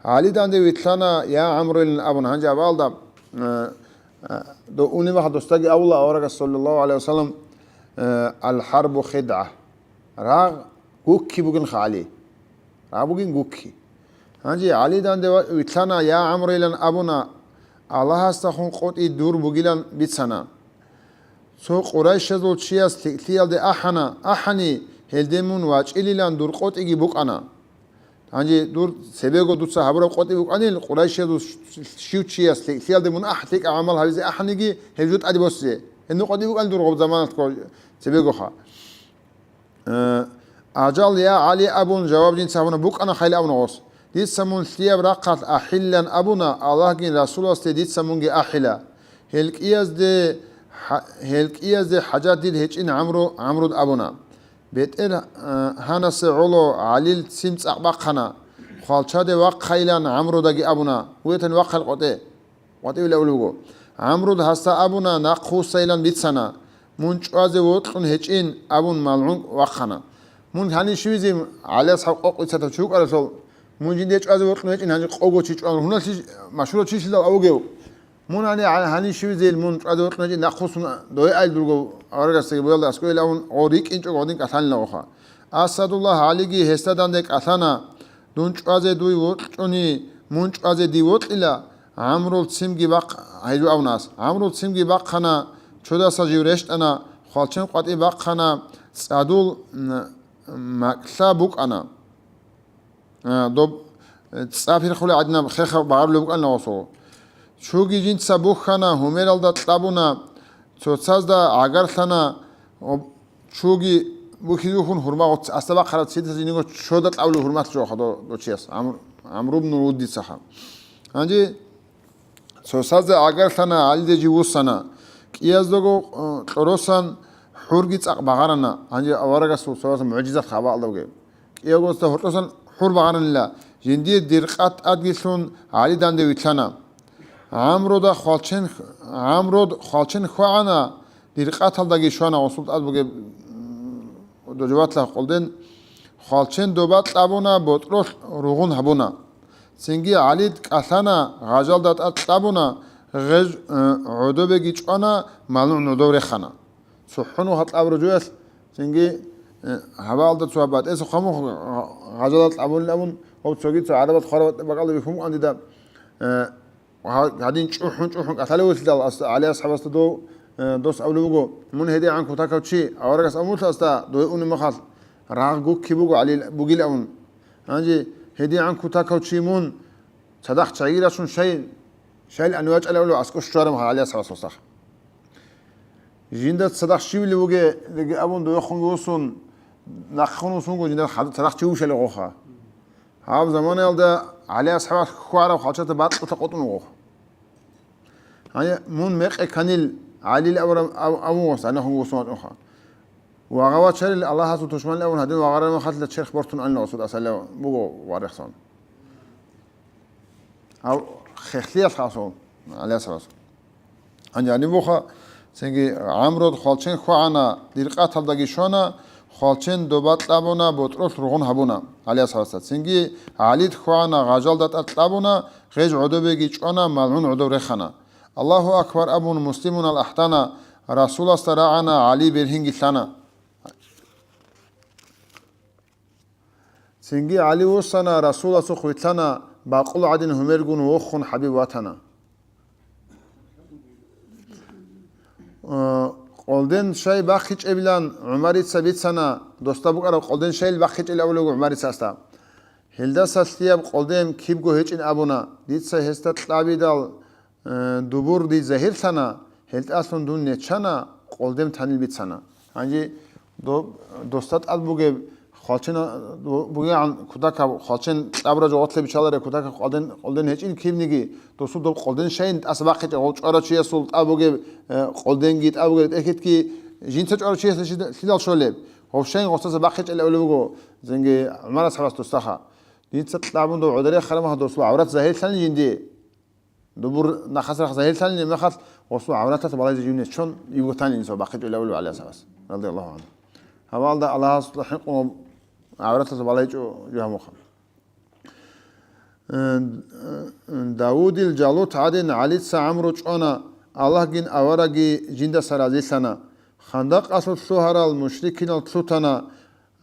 ГӀали данде вилълъана, я ГӀамрулин абун, гьанже абаалда, э, э, до-, унебаха досдаги авула аварагас саллаллагьу гӀалайгьи вассалам, э, «Ал-хӀарбу хидгӀа». Рагъ гукки бугинха, ГӀали. Рагъ бугин гукки. Гьанже ГӀали данде ва-, вилълъана, я ГӀамрулин абуна, Аллагьасдехун къотӀи дур бугилан бицана. Цо къурайшазул чияс лъикӀлъиялде ахӀана, ахӀани, гьелде мун вачӀилилан дур къотӀиги букӀана. Гьанже дур цебего дуца гьабураб къотӀи букӀанил, къурайшазул щив чияс лъикӀлъиялде мун ахӀ, лъикӀаб гӀамал гьабизе ахӀаниги, гьеб жо тӀаде босизе. Гьеб нукъоди букӀанил дургъаб заманалъго цебегоха. Э, ажал, я ГӀали абун, жаваб жинца гьабуна, букӀана хайли абуна гъос. Дица мун лъияб рахъалъ ахӀилилан абуна, Аллагьгин Расуласде дица мунги ахӀила. Гьел кӀиязде хӀа-, гьел кӀиязде хӀажат дир гьечӀин ГӀамру, ГӀамруд абуна. БетӀер, э, гьанасе гӀоло ГӀалил ццин цӀакъ бахъана, хвалчаде вахъайилан ГӀамрудаги абуна, гьуетан вахъал къотӀе. ВатӀивилан абулеб буго. ГӀамруд гьасда абуна, нахъ вуссайилан бицана, мун чӀвазе вокьун гьечӀин абун, малгӀун вахъана. Мун гьанив щивизе ГӀали асхӀаб къокъ бицатав чи вукӀаралъул, мун жинде чӀвазе вокьун гьечӀин, гьанже къого чи чӀван, гьуналъ машгьурав чи лъидал авугев? Мун гьани гьанив щивизе мун чӀвазе вокьун гьечӀин, нахъ вуссун дой айил дурго аварагасдаги буялда аскӀойилан абун, гъо рикӀкӀинчӀого гъодин кӀалъанилагоха. Асадуллагь ГӀалиги гьесда данде кӀалъана, дун чӀвазе дуй вокьчӀони, мун чӀвазе див вокьила, ГӀамрул ццинги бахъ-, гьайзу абуна ас. ГӀамрул ццинги бахъана, чодаса жив рещтӀана, хвалчен къватӀи бахъана, цӀадул, м, макьлъа букӀана. А, доб, э, цӀа пирхули гӀадинаб хеха багъарулеб букӀана гъосул. Чуги жинца бухьана, гьумералда кьабуна, цоцазда гӀагарлъана, об-, чуги бухьизухьун гьурмагъу ц-, асда бахъараб цидаса жиниго чода кьавлу гьурмат жоха до-, дочияс, Амр-, Амру ибн Уддицаха. Гьанже цоцазда гӀагарлъана, гьалде жив вуссана. КӀияздаго, э, кьоросан хӀурги цӀакъ багъарана. Гьанже аварагасул цоцазда мугӀжизат хабаалдавги. КӀиявго цоцазда гьоркьосан хӀур багъаранила. Жиндир диркъат тӀадги лъун, ГӀали данде вилълъана. ГӀамруда хвалчен, ГӀамруд хвалчен хьвагӀана, диркъаталдаги щвана гъосул тӀад бугеб, м, доживатлъа къолден, хвалчен доба кьабуна, ботӀролъ ругъун гьабуна. Цинги ГӀалид кӀалъана, гъажалда тӀад кьабуна, гъеж, э, гӀодобеги чӀвана, малгӀун гӀодов рехана. ЦохӀун ва гьатӀаб ружуялъ, цинги, э, гьабаалда цо батӀеса хъамух гъажалда кьабунилан абун, гьав цоги цо гӀарабат хвараб бакӀалда бихьун букӀан дида, э, Гьа-, гьадин чӀухӀун-чӀухӀун кӀалъалевулъидал ас-, ГӀали асхӀабасда дов, э, дос абулеб буго, мун гьедигӀан кутакав чи, аварагас абулъа асда, дове унеб мехалъ, рагъ гукки буго ГӀали бугил абун. Гьанже гьедигӀан кутакав чи мун, цадахъ чагӀи рачун шай, шайил ани вачӀалев абулев аскӀор щвараб ГӀали асхӀабас гъосахъ. Жинда цадахъ щивли вугеги абун довехунги вусун, нахъхун вусунго жинда хадуб цадахъ чи вушали гъоха. Гьаб заманаялда ГӀали асхӀабас хьвараб хвалчата бакьулъа къотӀун вуго. Гьанже мун мекъи кканил ГӀалил аварав ав-, авугъас, гьанахъ вугъусун ватӀунха. Вагъа вачарил Аллагьасул тушманил авун гьадин вагъараб мехалъила черх бортун анила гъосул асалла буго варехсон. Гьав хехлъиялъ хасул, ГӀали асхӀабас. Гьанже гьаниб буха, цинги ГӀамруд хвалчен хьвагӀана, диркъаталдаги щвана, хвалчен доба кьабуна, ботӀролъ ругъун гьабуна ГӀали асхӀабасда. Цинги ГӀалид хьвагӀана, гъажалда тӀад кьабуна, гъеж гӀодобеги чӀвана, малгӀун гӀодов рехана. «Аллагьу акбар» абун, муслимунал ахӀдана, Расуласда рагӀана, ГӀали бергьинги лъана. Цинги ГӀали вуссана, Расуласухъ вилълъана, бакъул гӀадин гьумергун вохун ХӀабиб ватана. Э, Къолден щай бахъичӀебилан ГӀумарица бицана, досда букӀараб къолден щайил бахъичӀел абулеб буго ГӀумарицасда. Гьелдаса лъияб къолден кибго гьечӀин абуна, дица гьесда кьабидал, э, дубур дие загьирлъана, гьелтӀалъун дун нечана, къолден танил бицана. Гьанже до-, досда тӀад бугеб хвалчен бугегӀан кутакаб хвалчен кьабра жо гъотлъе биччалареб кутакаб къолден, къолден гьечӀин кибниги, досул доб къолден щайин тӀаса бахъичӀеб, гъов чӀварав чиясул тӀа бугеб, э, къолденги тӀа бугеб тӀехьитги жинца чӀварав чияс лъидал щолеб? Гъов щайин гъосдаса бахъичӀел абулеб буго, зенги ГӀумар асхӀабас досдаха. Дица кьабун дов гӀодоре хараб мехалъ досул гӀаврат загьирлъани жинди. Дубур нахъасрахъ загьирлъани мехалъ гъосул гӀавраталъ балайзе жив нечон, ибго тани инсул бахъичӀел абулеб ГӀали асхӀабас, радияллагьу гӀангьу. Гьавалда Аллагьасда хӀинкъун гӀавраталъ балайчӀо жив гьамухъан. Э, э, Давудил Жалут гӀадин ГӀалица гӀамру чӀвана, Аллагьгин авараги жиндаса разилъана. Хандакъалъулъ лъугьарал мушрикинал лъутана,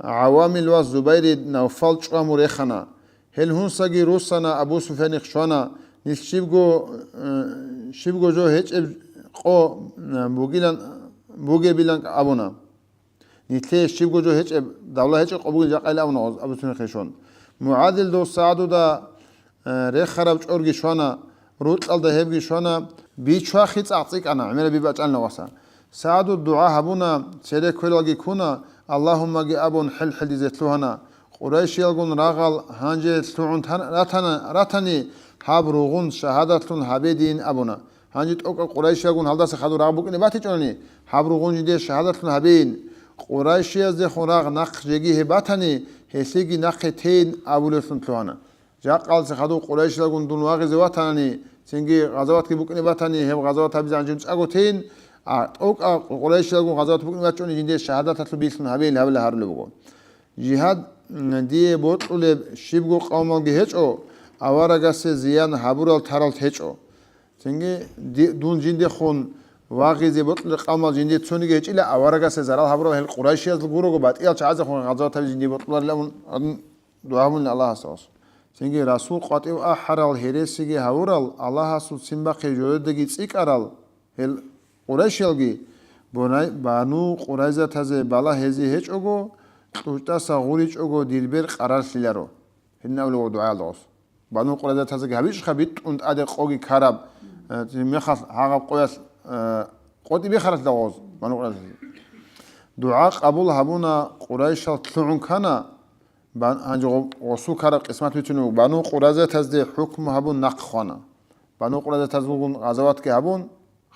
ГӀавамил вас Зубайри Навфал чӀваму рехана. Гьел гьунсаги руссана, Абу Суфяних щвана, нилъ щибго, э, щибго жо гьечӀеб къо, э, бугилан, бугебилан абуна. Нилъее щибго жо гьечӀеб, давла гьечӀеб къо бугин жакъайилан абуна Абу Суфяних щван. МугӀазил дов СагӀдуда, э, рехараб чӀорги щвана, рукьалда гьебги щвана, бичвахи цӀакъ цӀикӀкӀана, гӀемераб би бачӀана гъоса. СагӀду дугӀа гьабуна, цере кквелалги ккуна, Аллагьуммаги абун хӀел-хӀел дизе лъугьана. Къурайшиялгун рагъал гьанже лъугӀун тан-, ратана-, ратани, гьаб ругъун шагьадатлъун гьабе дийин абуна. Гьанже тӀокӀаб къурайшиялгун гьалдаса хадур рагъ букӀине батичӀунани, гьаб ругъун жиндие шагьадатлъун гьабейин. Къурайшияздехун рагъ нахъ жеги гьеб батани, гьелъиги нахъе тейин абулевлъун лъугьана. Жакъалца хадув къурайшилагун дун вагъизе ватанани, цинги гъазаватги букӀине батани, гьеб гъазават гьабизе гӀанжин чӀаго тейин, а, тӀокӀаб къурайшилагун гъазават букӀине бачӀуни жиндие шагьадаталъул билълъун гьабейин гьабила гьарулеб буго. Жигьад, м, дие бокьулеб щибго къавмалги гьечӀо, аварагасе зиян гьабурал тарал гьечӀо. Цинги ди-, дун жиндехун вагъизе бокьулеб къавмал жиндие цониги гьечӀила, аварагасе зарал гьабурал гьел къурайшияз гурого батӀиял чагӀазехун гъазават гьабизе жиндие бокьуларила абун дугӀа гьабунила Аллагьасда гъос. Цинги Расул къватӀив ахӀарал гьересиги гьавурал, Аллагьасул ццин бахъи жодедаги цӀикӀкӀарал гьел къурайшиялги, Бунай-, Бану Къурайзатазе балагь гьезие гьечӀого, кьучӀдаса гъуричӀого дир бер къарарлъиларо. Гьедин абулеб дугӀаялда гъос. Бану Къурайзатазеги гьабичӀха битӀун тӀаде къоги ккараб, э, мехалъ гьагъаб къоялъ, э, къотӀи бихаралъ гъоз, Бану Къурайзатазе. ДугӀа къабул гьабуна, Къурайшал лъугӀун ккана, Бан-, гьанже гъо-, гъосул ккараб къисмат бицунев Бану Къурайзатазде хӀукму гьабун нахъ хвана. Бану Къурайзатазулгун гъазаватги гьабун,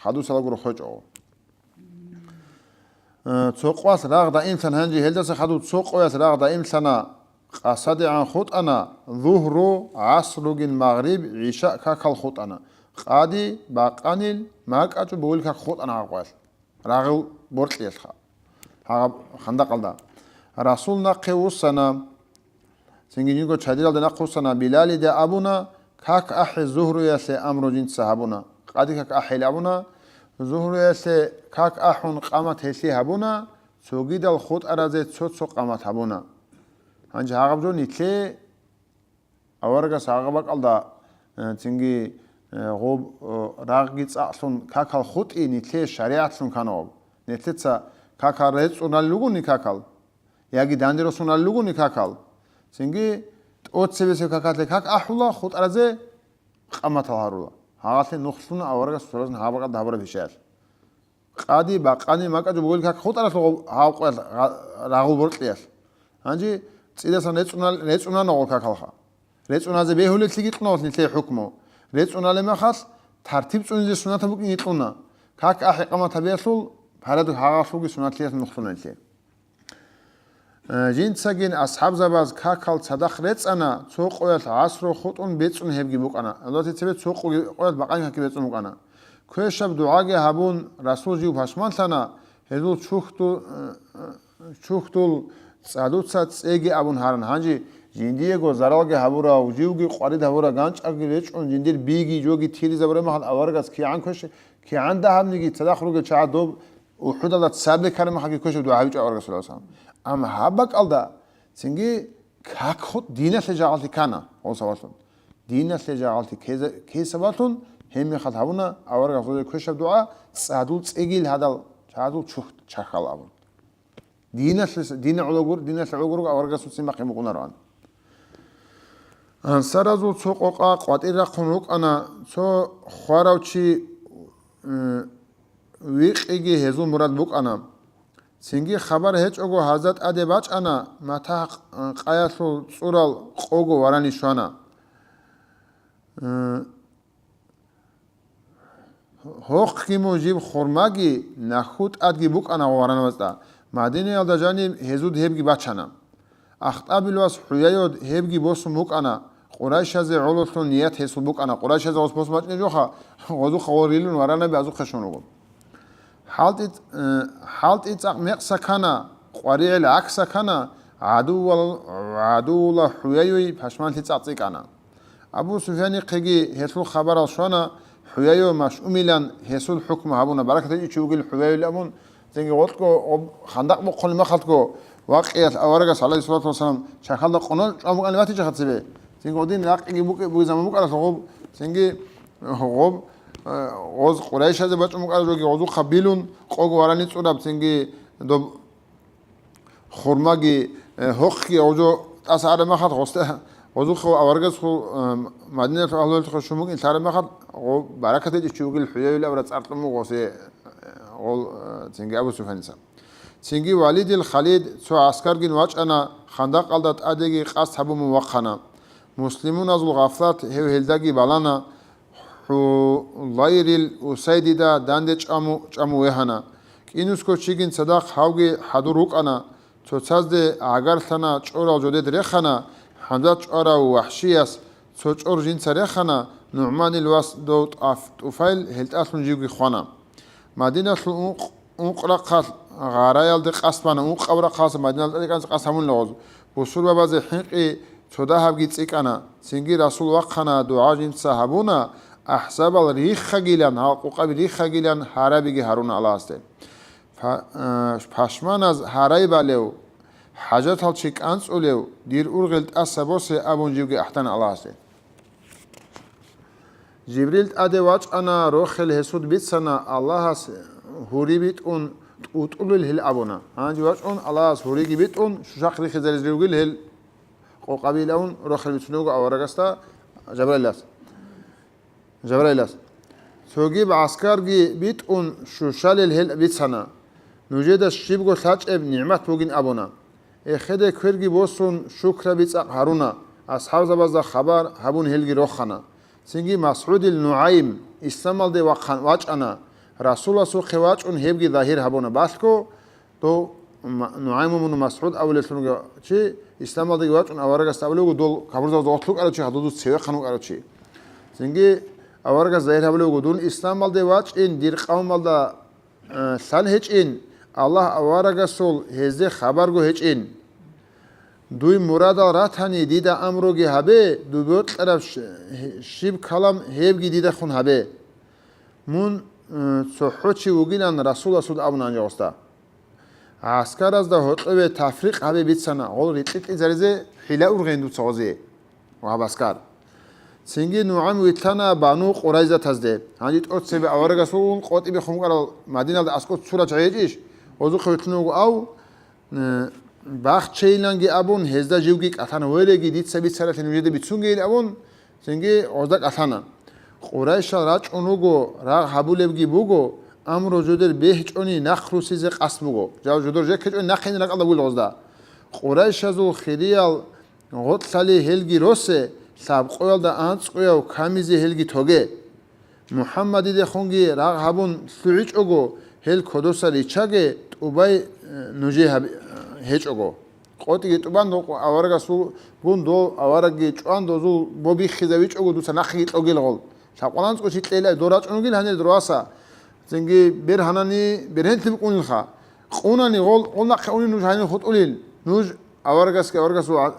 хадусалагуро хвечӀо. Э, цо къоялъ рагъ даимлъан, гьанже гьелдаса хадуб цо къоялъ рагъ даимлъана, къасадегӀан хутӀана, лугьру, гӀасругин, магъриб, гӀиша какал хутӀана, къади, бакъанил, макӀачӀу бугил как хутӀана гьагъ къоялъ. Рагъул боркьиялъха. Гьагъаб хандакъалда. Расул нахъе вуссана, цинги жинго чадиралда нахъ вуссана, Билалида абуна, как ахӀи зугьруялъе амру жинца гьабуна. Къади как ахӀил абуна, зугьруялъе как ахӀун къамат гьелъи гьабуна, цогидал хутӀаразе цо-цо къамат гьабуна. Гьанже гьагъаб жо нилъее Аварагас гьагъа бакӀалда, э, цинги, э, гъоб, э, рагъги цӀакълъун какал хутӀи нилъее шаригӀатлъун канав. Нилъеца какал рецӀунал ругони какал, яги данде росунал ругони какал, цинги тӀоцебесеб какалъе как ахӀула, хутӀаразе къаматал гьарула. Гьагъалъе нухлъуна аварагас суразун гьаб бакӀалда гьабураб гьешаялъ. Къади, бакъани, макӀачӀу бугел как хутӀаралъугъ гьав къоялъ гъа-, рагъул боркьиялъ. Гьанже цӀидасан рецӀунал-, рецӀунанагъул какалха. РецӀуназе бегьулеллъиги кьуналъ нилъее хӀукму. РецӀуналеб мехалъ тартиб цӀунизе суннатаб букӀине кьуна. Как ахӀи къамат гьабиялъул, гьарадул гьагъалъулги суннатлъиялъ нухлъуна нилъее. Э, жинцагин асхӀабзабаз какал цадахъ рецӀана, цо къоялъ гӀасру хутӀун бецӀун гьебги букӀана. Гьелдаса цебе цо къоги-, къоялъ бакъани какги бецӀун букӀана. Квешаб дугӀаги гьабун, Расул жив пашманлъана, гьезул чухьду-, э, э, чухьдул цӀадуца цӀеги абун гьаран. Гьанже жиндиего заралги гьабурав, живги къварид гьабурав, ганчӀалги речӀун, жиндир биги, жоги тиризабураб мехалъ аварагас кигӀан квеш-, кигӀан дагьабниги цадахъ ругел чагӀаз доб УхӀудалда цабле ккараб мехалъги квешаб дугӀа гьабичӀо аварагас, саллаллагьу гӀалайгьи ва саллам. Амма гьаб бакӀалда цинги как хутӀ диналъе жагӀалти ккана, гъол сабаблъун. Диналъе жагӀалти ккезе-, ккей сабаблъун гьеб мехалъ гьабуна аварагас квешаб дугӀа, цӀадул цӀегил гьадал гьазул чурх чахьал абун. Диналъис-, дина гӀологур-, диналъ гӀологурго аварагасул ццин бахъин букӀунароан. Ансаразул цо къокъа къватӀир рахъун рукӀана, цо хварав чи, м, викъиги гьезул мурад букӀана. Цинги хабар гьечӀого гьазда тӀаде бачӀана, матахъ къаялъул цӀурал къого варани щвана. М, Гьохъги мун жиб хурмаги нахьу тӀадги букӀана гъо варанабазда. Мадинаялда жаниб гьезуд гьебги бачана. Ахтабил вас ХӀуяйод гьебги босун букӀана, къурайшазе гӀололъун ният гьесул букӀана. Къурайшазе гъос босун бачӀине жоха, гъозухъа гъорилун варанаби азухъе щун руго. ХӀалтӀи-, э, хӀалтӀи цӀакъ мекъса ккана, къваригӀел гӀакса ккана, гӀадувал-, гӀадувула ХӀуяйуй пашманлъи цӀакъ цӀикӀкӀана. Абу Суфьянихъеги гьелъул хабарал щвана, ХӀуяйо машъумилан гьесул хӀукму гьабуна, баракат гьечӀев чи вугил ХӀуяйил абун, цинги гъоркьго гъоб хандакъ бухъулеб мехалъго вакъиялъ аварагас, гӀалайгьиссалату вассалам, чахьалда къонал чӀван букӀанилан батичӀахъа цебе. Цинги гъодин ракъиги букӀи-, бугеб заман букӀаралъа гъоб, цинги гъоб, э, гъоз къурайшазе бачӀун букӀараб жоги гъозухъа билун, къого варани цӀураб, цинги доб хурмаги, э, гьохъги гъожо тӀаса араб махалъ гъосда, гъозухъа аварагасхул, э, Мадиналъул агьлуялъухъа щун букӀин лъараб махалъ, гъо баракат гьечӀев чи вугил ХӀуяйил абураб цӀар кьун буго гъосе, э, гъол, э, цинги Абу Суфьяница. Цинги Валидил Халид цо гӀаскаргин вачӀана, хандакъалда тӀадеги къасд гьабун вахъана. Муслимуназул гъафлат гьев гьелдаги балана, ХӀулайрил Усайдида данде чӀаму-, чӀаму вегьана. КӀинусго чигин цадахъ гьавги хӀадур рукӀана, цоцазде гӀагарлъана чӀорал жодед рехана, ХӀамзат чӀварав вахӀшияс цо чӀор жинца рехана, НугӀманил вас дов ТӀаф-, ТӀуфайл гьелтӀалъун живги хвана. Мадиналъул ункъ-, ункъ рахъалъ гъараялде къасд бана, ункъаб рахъалъ Мадиналда тӀадекӀанца къасд гьабунила гъоз. Бусурбабазе хӀинкъи цо дагьабги цӀикӀкӀана. Цинги Расул вахъана, дугӀа жинца гьабуна, ахӀзабал риххагилан, гьал къукъаби риххагилан гьарабиги гьаруна Аллагьасде. Па-, а, пашманаз гьарай балев, хӀажатал чи кӀанцӀулев, дир ургъел тӀаса босе абун живги ахӀдана Аллагьасде. Жибрил тӀаде вачӀана, рохел гьесуд бицана, Аллагьас гьури битӀун тӀутӀулел гьел абуна. Гьанже вачӀун, Аллагьас гьуриги битӀун, щушахъ рихизаризе ругел гьел къокъабилаун рохел бицунего аварагасда Жабраилас. Жабраилас. Цогиб гӀаскарги битӀун щушалел гьел бицана. Нужеда щибго лъачӀеб нигӀмат бугин абуна. Эхеде кверги босун, шукраби цӀакъ гьаруна, асхӀабзабазда хабар гьабун гьелги рохана. Цинги МасгӀудил НугӀайм исламалде вахъан вачӀана, Расуласухъе вачӀун гьебги загьир гьабуна. Балъго дов М-, НугӀайм ибн МасгӀуд абулелъунги чи исламалдеги вачӀун аварагасда абулев вуго, дол капурзабазда гъорлъ вукӀарав чи, гьадудуц цевехъан вукӀарав чи. Цинги аварагас загьир гьабулев вуго, дун исламалде вачӀин, дир къавмалда э, лъан гьечӀин, Аллагь аварагасул гьезде хабарго гьечӀин. Дуй мурадал ратани, дида амруги гьабе, дуй бокьараб щ-, щиб калам гьебги дидехун гьабе. Мун, э, цохӀо чи вугилан Расуласул абуна гьанже гъосда. ГӀаскаразда гьоркьове тафрикъ гьабе бицана, гъол рикьи-кьизаризе хӀила ургъен дуца гъозе. Ва гьаб аскар. Цинги НугӀайм вилълъана Бану Къурайзатазде. Гьанже тӀоцебе аварагасул къотӀи бехун вукӀарал Мадиналда аскӀоб цура чагӀи гьечӀищ? Гъозухъе вилълъун вуго ав, э, бахчейиланги абун, гьезда живги кӀалъана, вереги, дица бицаралъе нужеда бицунгейил абун, цинги гъозда кӀалъана. Къурайшал рачӀун руго, рагъ гьабулебги буго, амру жодер бегьчӀони нахъ русизе къасд буго. Жав жодор жеккечӀони нахъе ракӀалда бугел гъозда. Къурайшазул хириял гъоркьлъали гьелги росе, лъабкъоялда анцӀгояв камизе гьелги тоге. МухӀаммадидехунги рагъ гьабун лъугӀичӀого, гьел кодоса риччаге, тӀубай, э, нужее гьаб-, э, гьечӀого. КъотӀиги тӀубан, докъо аварагасулгун дов аварагги чӀван, дозул бо биххизавичӀого дуца нахъеги кьогел гъол. Лъабкъоялда анцӀго чи кьела дор рачӀун ругел гьанир дораса. Цинги бер гьанани бергьенлъи букӀунилха. Къунани гъол, гъол нахъе унин нуж гьанир хутӀулел. Нуж аварагасги, аварагасул гӀа-,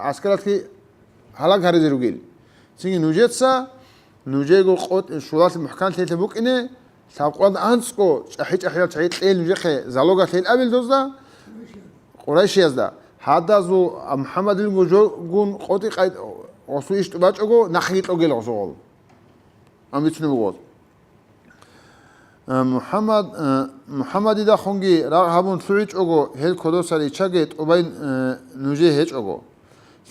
гӀаскаратги гьалаг гьаризе ругел. Цинги нужеца, нужего къотӀ-, щулалъ мухӀканлъиялъе букӀине, лъабкъоялда анцӀго чӀахӀи-чӀахӀиял чагӀи кьел нужехъе, залога лъел абел дозда, Къурайшиязда. Гьадазул МухӀаммадилгун жо-, гун къотӀи къай-, гъосул иш тӀубачӀого, нахъеги кьогел гъосул гъол. Ам бицунеб буго. Э, МухӀаммад, э, МухӀаммадидахунги рагъ гьабун лъугӀичӀого, гьел кодоса риччаги тӀубай, э, нужее гьечӀого.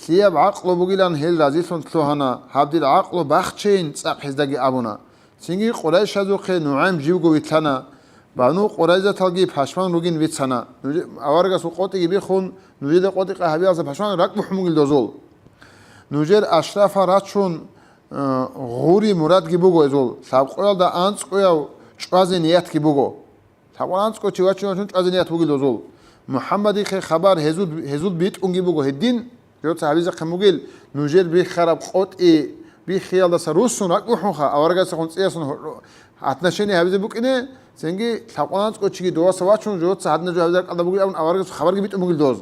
Лъияб гӀакълу бугилан гьел разилъун лъугьана, гьаб дир гӀакълу бахчейин цӀакъ гьездаги абуна. Цинги къурайшазухъе НугӀайм живго вилълъана, Бану Къурайзаталги пашман ругин бицана. Нуж-, аварагасул къотӀиги биххун, нужеда къотӀи-къай гьабиялдаса пашман ракӀбухӀун бугил дозул. Нужер ашрафа рачун, э, гъури мурадги буго гьезул, лъабкъоялда анцӀгояв чӀвазе ниятги буго. Лъабкъоялда анцӀго чи вачун-вачун чӀвазе ният бугил дозул. МухӀаммадихъе хабар гьезул, гьезул битӀунги буго гьедин, жоца гьабизехъин бугил, нужер бихьараб къотӀи биххиялдаса руссун ракӀбухӀунха, аварагасехун цӀиясун гьу-, отношение гьабизе букӀине, цинги лъабкъоялда анцӀго чиги доваса вачун, жоца гьадинаб жо гьабизе ракӀалда бугил абун аварагасухъе хабарги битӀун бугил доз.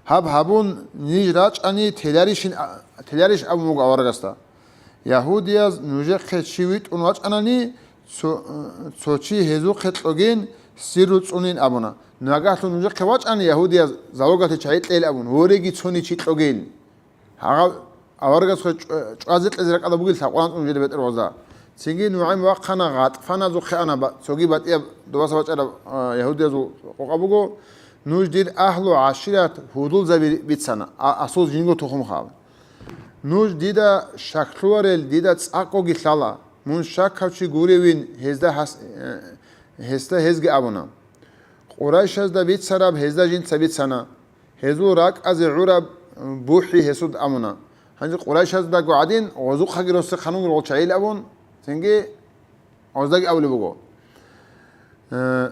Гьаб гьабун, ниж рачӀани теларищин, теларищ абун буго аварагасда. Ягьудияз нужехъе чи витӀун вачӀанани, цо, цо чи гьезухъе кьогин, сирру цӀунин абуна. Нагагьлъун нужехъе вачӀани ягьудияз залогалъе чагӀи кьейин абун, вореги цони чи кьогин. Гьагъав аварагасухъе чӀва-, чӀвазе кьезе ракӀалда бугил лъабкъоялда анцӀго нужеда бетӀер гъоза. Цинги НугӀайм вахъана, ГъатӀфаназухъе ана, ба-, цоги батӀияб доваса вачӀараб, а, ягьудиязул къокъа буго. Нуж дир агьлу гӀашират гьудулзаби бицана, а, асул жинго тухумха. Нуж дида щаклъуварел дида цӀакъгоги лъала, мун щакав чи гуревин гьезда гьас-, э, гьесда гьезги абуна. Къурайшазда бицараб гьезда жинца бицана. Гьезул ракӀазе гӀураб бухӀи гьесуд амуна. Гьанже Къурайшаздаго гӀадин, гъозухъаги росехъан вугел гъол чагӀил абун, цинги гъоздаги абулеб буго. Э,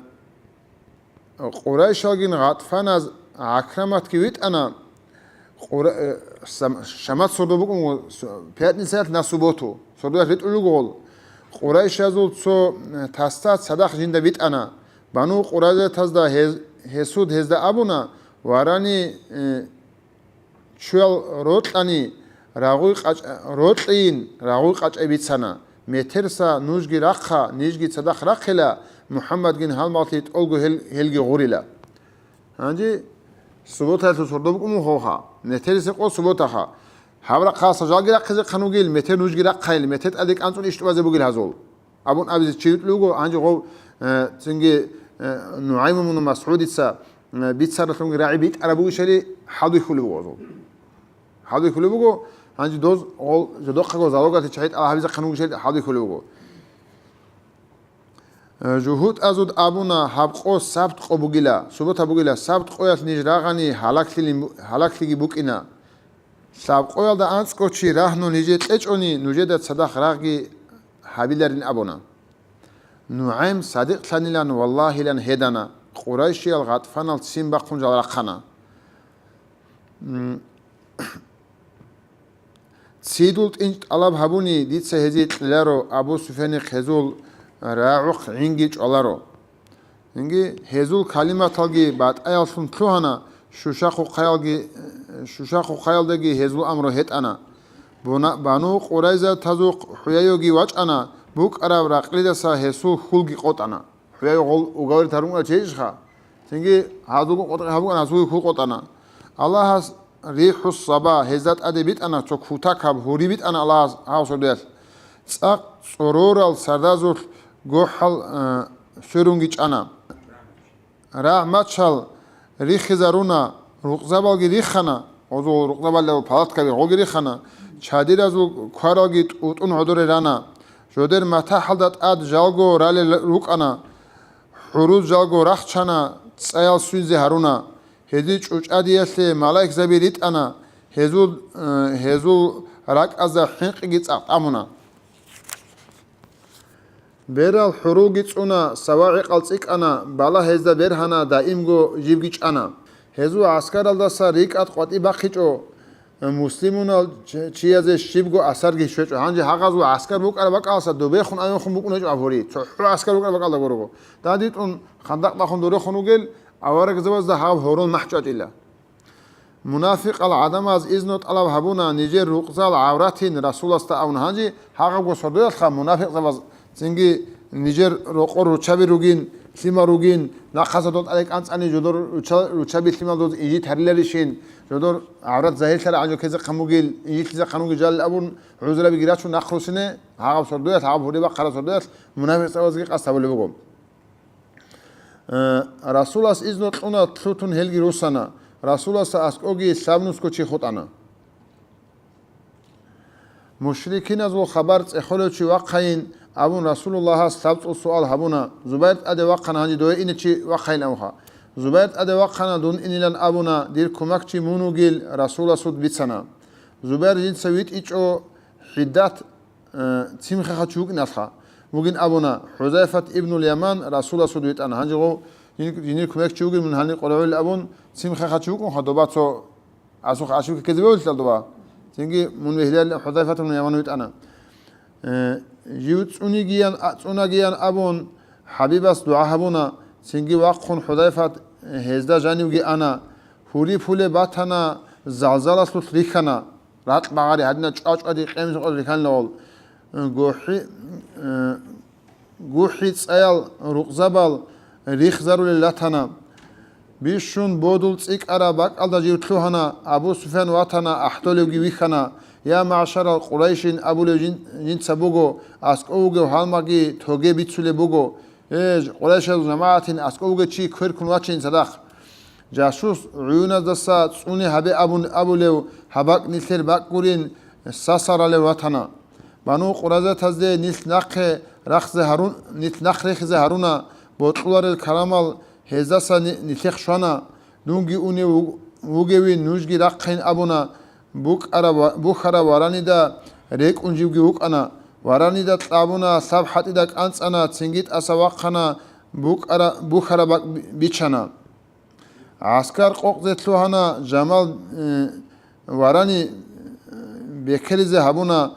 Къурайшалгин ГъатӀфаназ ГӀакраматги витӀана, Къура-, э, сам-, шамат сордо букӀун вуго, с-, пятницаялъ на субботу, сордоялъ ритӀулел руго гъол. Къурайшазул цо, э, тасда цадахъ жинда битӀана. Бану Къурайзатазда гьез-, гьесуд гьезда абуна, варани, э, чуял рокьани, рагъуй къачӀ-, рокьийин, рагъуй къачӀай бицана. Метерса нужги рахъа, нижги цадахъ рахъила, МухӀаммадгин гьалмагълъи тӀолго гьел, гьелги гъурила. Гьанже субботаялъул сордо букӀун вуго гъолха, метерисеб къо субботаха. Гьаб рахъалъа жалги рахъизехъан вугил, метер нужги рахъайил, метер тӀаде кӀанцӀун иш тӀубазе бугил гьазул. Абун абизе чи витӀулев вуго, гьанже гъов, э, цинги, э, НугӀаймун мун МасгӀудица, э, бицаралъунги рагӀи битӀараб бугищали хӀалбихьулеб буго гъозул. ХӀалбихьулеб буго, гьанже доз гъол жодохъаго залогалъе чагӀи тӀалаб гьабизехъан вугищали хӀалбихьулеб буго. Э, жугьутӀазуд абуна, гьаб къо сабт къо бугила, суббота бугила, сабт къоялъ ниж рагъани гьалаклъилин бу-, гьалаклъиги букӀина. Лъабкъоялда анцӀго чи рагьнун гьеже кьечӀони, нужеда цадахъ рагъги гьабиларин абуна. НугӀайм садикълъанилан валлагьилан гьедана, Къурайшиял ГъатӀфанал ццин бахъун жал рахъана. М, цидул тӀинчӀ тӀалаб гьабуни, дица гьезие кьеларо, Абу Суфьянихъ гьезул рагӀухъ гӀинги чӀваларо. Цинги гьезул калиматалги батӀаяллъун лъугьана, шушахъухъаялги, шушахъухъаялдаги гьезул амру гьетӀана. Буна-, Бану Къурайзатазухъ ХӀуяйоги вачӀана, букӀараб ракълидаса гьесул хьулги къотӀана. ХӀуяй гъол уговорить гьарун чейищха? Цинги гьазулгун къотӀи гьабуган гьасул хьул къотӀана. Аллагьас рихӀу саба гьезда тӀаде битӀана цо кутакаб гьури битӀана Аллагьас гьав сордоялъ. ЦӀакъ цӀорорал сардазулъ гохӀал, э, сверунги чӀана. РагӀ мачал рихизаруна, рукъзабалги рихана, гъозул рукъзабалда палаткаби гъоги рихана, чадиразул кваралги тӀутӀун гӀодоре рана. Жодер матахӀалда тӀад жалго ралел рукӀана, хӀуруз жалго рахчана, цӀаял свинзе гьаруна. Гьезул чӀучӀадиялъе малаикзаби ритӀана, гьезул, э, гьезул ракӀазда хӀинкъиги цӀакъ тӀамуна. Берал хӀурулги цӀуна, савагӀикъал цӀикӀкӀана, бала гьезда бергьана, даимго жибги чӀана. Гьезул гӀаскаралдаса рикӀад къватӀи бахъичӀо, муслимунал чи-, чиязе щибго асарги щвечӀо. Гьанже гьагъазул гӀаскар букӀараб бакӀалдаса добехун авехун букӀун гьечӀо аб гьури. ЦохӀо гӀаскар букӀараб бакӀалда гурого. ДадитӀун хандакъ бахун дурехун вугел, аварагзабазда гьаб гьорол махӀ чӀвачӀила. Мунафикъал гӀадамаз изну тӀалаб гьабуна, нижер рукъзал гӀавратин Расуласда абун. Гьанже гьагъабго сордоялъха мунафикъзабаз цинги нижер рокъор руччаби ругин, лъимал ругин, нахъаса дол тӀаде кӀанцӀани жодор руча-, руччаби лъимал доз инжит гьариларищин, жодор гӀаврат загьирлъарагӀан жо ккезехъан бугил, инжитлъизехъан бугил жал абун, гӀузраби рачун нахъ руссине, гьагъаб сордоялъ, гьагъаб гьури бахъараб сордоялъ мунапикъзабазги къасд гьабулеб буго. Э, Расулас изну кьуна, лъутун гьелги руссана. Расуласда аскӀоги лъабнусго чи хутӀана. Мушрикиназул хабар цӀехолев чи вахъайин абун Расулуллагьас лъабцӀул суал гьабуна, Зубайр тӀаде вахъана, гьанже дове ине чи вахъайин абуха. Зубайр тӀаде вахъана, дун инилан абуна, дир кумакчи мун вугил Расуласуд бицана. Зубайр жинца витӀичӀо ХӀиддат, э, цин хехачи вукӀиналъха вугин абуна, ХӀузайфат ибнуль Яман Расуласуд витӀана. Гьанже гъов жин-, жинир кумекчи вугин мун гьанир къваригӀула абун, цин хехачи вукӀунха доба цо Асухъ ачуке ккезе бегьулелъул доба. Цинги мун вегьилел ХӀузайфатун Яман витӀана. Э, жив цӀунигиян, а, цӀунагиян абун, ХӀабибас дугӀа гьабуна. Цинги вахъун ХӀузайфат, э, гьезда жанивги ана. Гьури пулеб батана, залзалалъулъ рихьана. Ракь багъари гьадина чӀвачӀвади къемсукъал рихьанила гъол. Э, гохӀи, э, ГухӀи цӀаял рукъзабал рихзарулел ратана. Бищун бодул цӀикӀкӀараб бакӀалда жив лъугьана, Абу Суфян ватана, ахӀдолевги вихьана. Я, магӀшарал Къурайшин абулев жин-, жинца буго, аскӀов вугев гьалмагъги тоге бицулеб буго. Э, Къурайшазул жамагӀатин, аскӀов вугев чи кверкун вачейин цадахъ. Жашус гӀуюназдаса цӀуне гьабе абун абулев гьаб бакӀ нилъер бакӀ гурин, сасаралев ратана. Бану Къуразатазде нилъ нахъе рахзе гьарун, нилъ нахъ рехизе гьаруна, бокьуларел карамал гьездаса ни-, нилъехъ щвана, дунги унев вуг-, вугевин нужги рахъин абуна, букӀараб ва-, бухьараб варанида рекӀун живги вукӀана, варанида кьабуна, лъаб хӀатӀида кӀанцӀана, цинги тӀаса вахъана, букӀара-, бухьараб бакӀ би-, бичана. ГӀаскар къокъзе лъугьана, Жамал, э, варани, э, бекелизе гьабуна,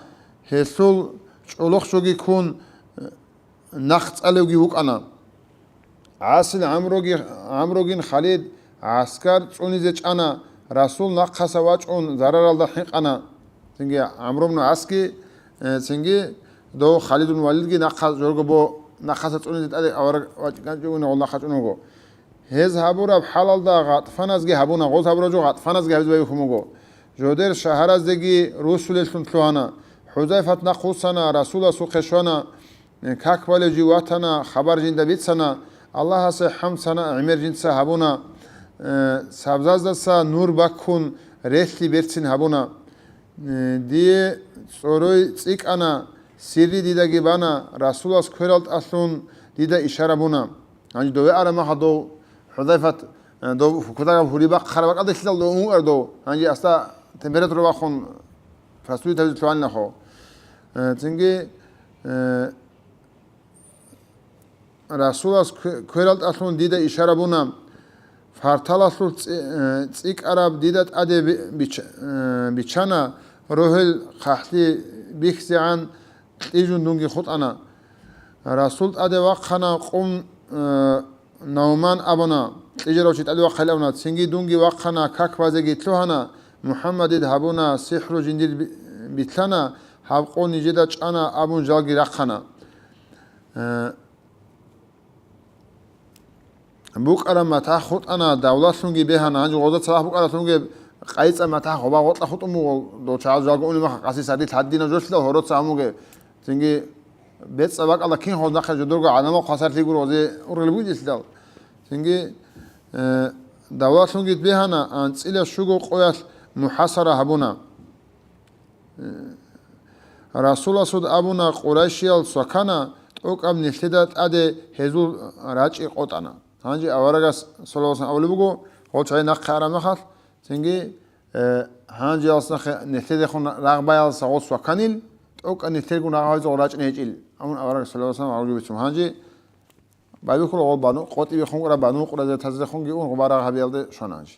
гьелъул чӀолохчоги ккун, э, нахъ цӀалевги вукӀана. ГӀасил ГӀамруги-, ГӀамругин Халид гӀаскар цӀунизе чӀана, Расул нахъаса вачӀун зараралда хӀинкъана. Цинги ГӀамру ибн ГӀасги, э, цинги дов Халидун Валидги нахъа жорго бо-, нахъаса цӀунизе тӀаде авараг вачӀинчӀев вуго, гъол нахъа чӀун вуго. Гьез гьабураб хӀалалда ГъатӀфаназги гьабуна, гъоз гьабураб жо ГъатӀфаназги гьабизе байбихьун буго. Жодер шагьараздеги русулеллъун лъугьана. ХӀузайфат нахъ вуссана, Расуласухъе щвана, э, как балев жив ватана, хабар жинда бицана, Аллагьасе хӀамд-сана гӀемер жинца гьабуна, э, сабзаздаса нур баккун, релълъи берцин гьабуна. Э, дие цӀорой цӀикӀкӀана, сирри дидаги бана, Расулас кверал тӀалъун дида ишара буна. Гьанже дове ара маха дов ХӀузайфат, э, дов кутакаб гьури бахъ хараб бакӀалда лъидал дов ункъар дов. Гьанже аста температура бахун, простудит гьабизе лъугьанилахо. Э, цинги, э, Расулас кве-, кверал тӀалъун дида ишара буна, фарталалъур цӀи-, э, цӀикӀкӀараб дида тӀаде би-, бич-, э, бичана, рогьел хъахӀлъи бихьизегӀан кьижун дунги хутӀана. Расул тӀаде вахъана, къум, э, Науман абуна, кьижарав чи тӀаде вахъайилан абуна, цинги дунги вахъана, как базеги лъугьана, МухӀаммадид гьабуна, сихӀру жиндир би-, битӀана, гьаб къо нижеда чӀана абун жалги рахъана. Э, букӀараб матахъ хутӀана, давлалъунги бегьана. Гьанже гъозда цадахъ букӀаралъунги къайцӀа матахъ гъоба гъоркьа хутӀун буго, дов чагӀаз жалго унеб маха къаси сардилъ гьадинаб жолъидал гьороца гьамуге. Цинги бецӀа бакӀалда кин гъоз нахъе жодорго гӀадамал хъвасарлъи гуро, гъозе ургъел бугелъидал. Цинги, э, давлалъунги бегьана, анцӀила щуго къоялъ мухӀасара гьабуна. Расуласул абуна, къурайшиял свакана, тӀокӀаб нилъеда тӀаде гьезул рачӀи къотӀана. Гьанже аварагас, саллаллагьу гӀалайгьи ва саллам, абулеб буго, гъол чагӀи нахъе араб мехалъ, цинги, э, гьанже алс нахъе нилъедехун рагъ баялдаса гъол сваканил, тӀокӀаб нилъергун рагъ гьавизе гъол рачӀни гьечӀил, абун аварагас, саллаллагьу гӀалайгьи ва саллам, гьалжи бицун. Гьанже байбихьула гъол бану, къотӀи биххун кӀура бану къуразатазехунги ун гъоба рагъ гьабиялде щвана гьанже.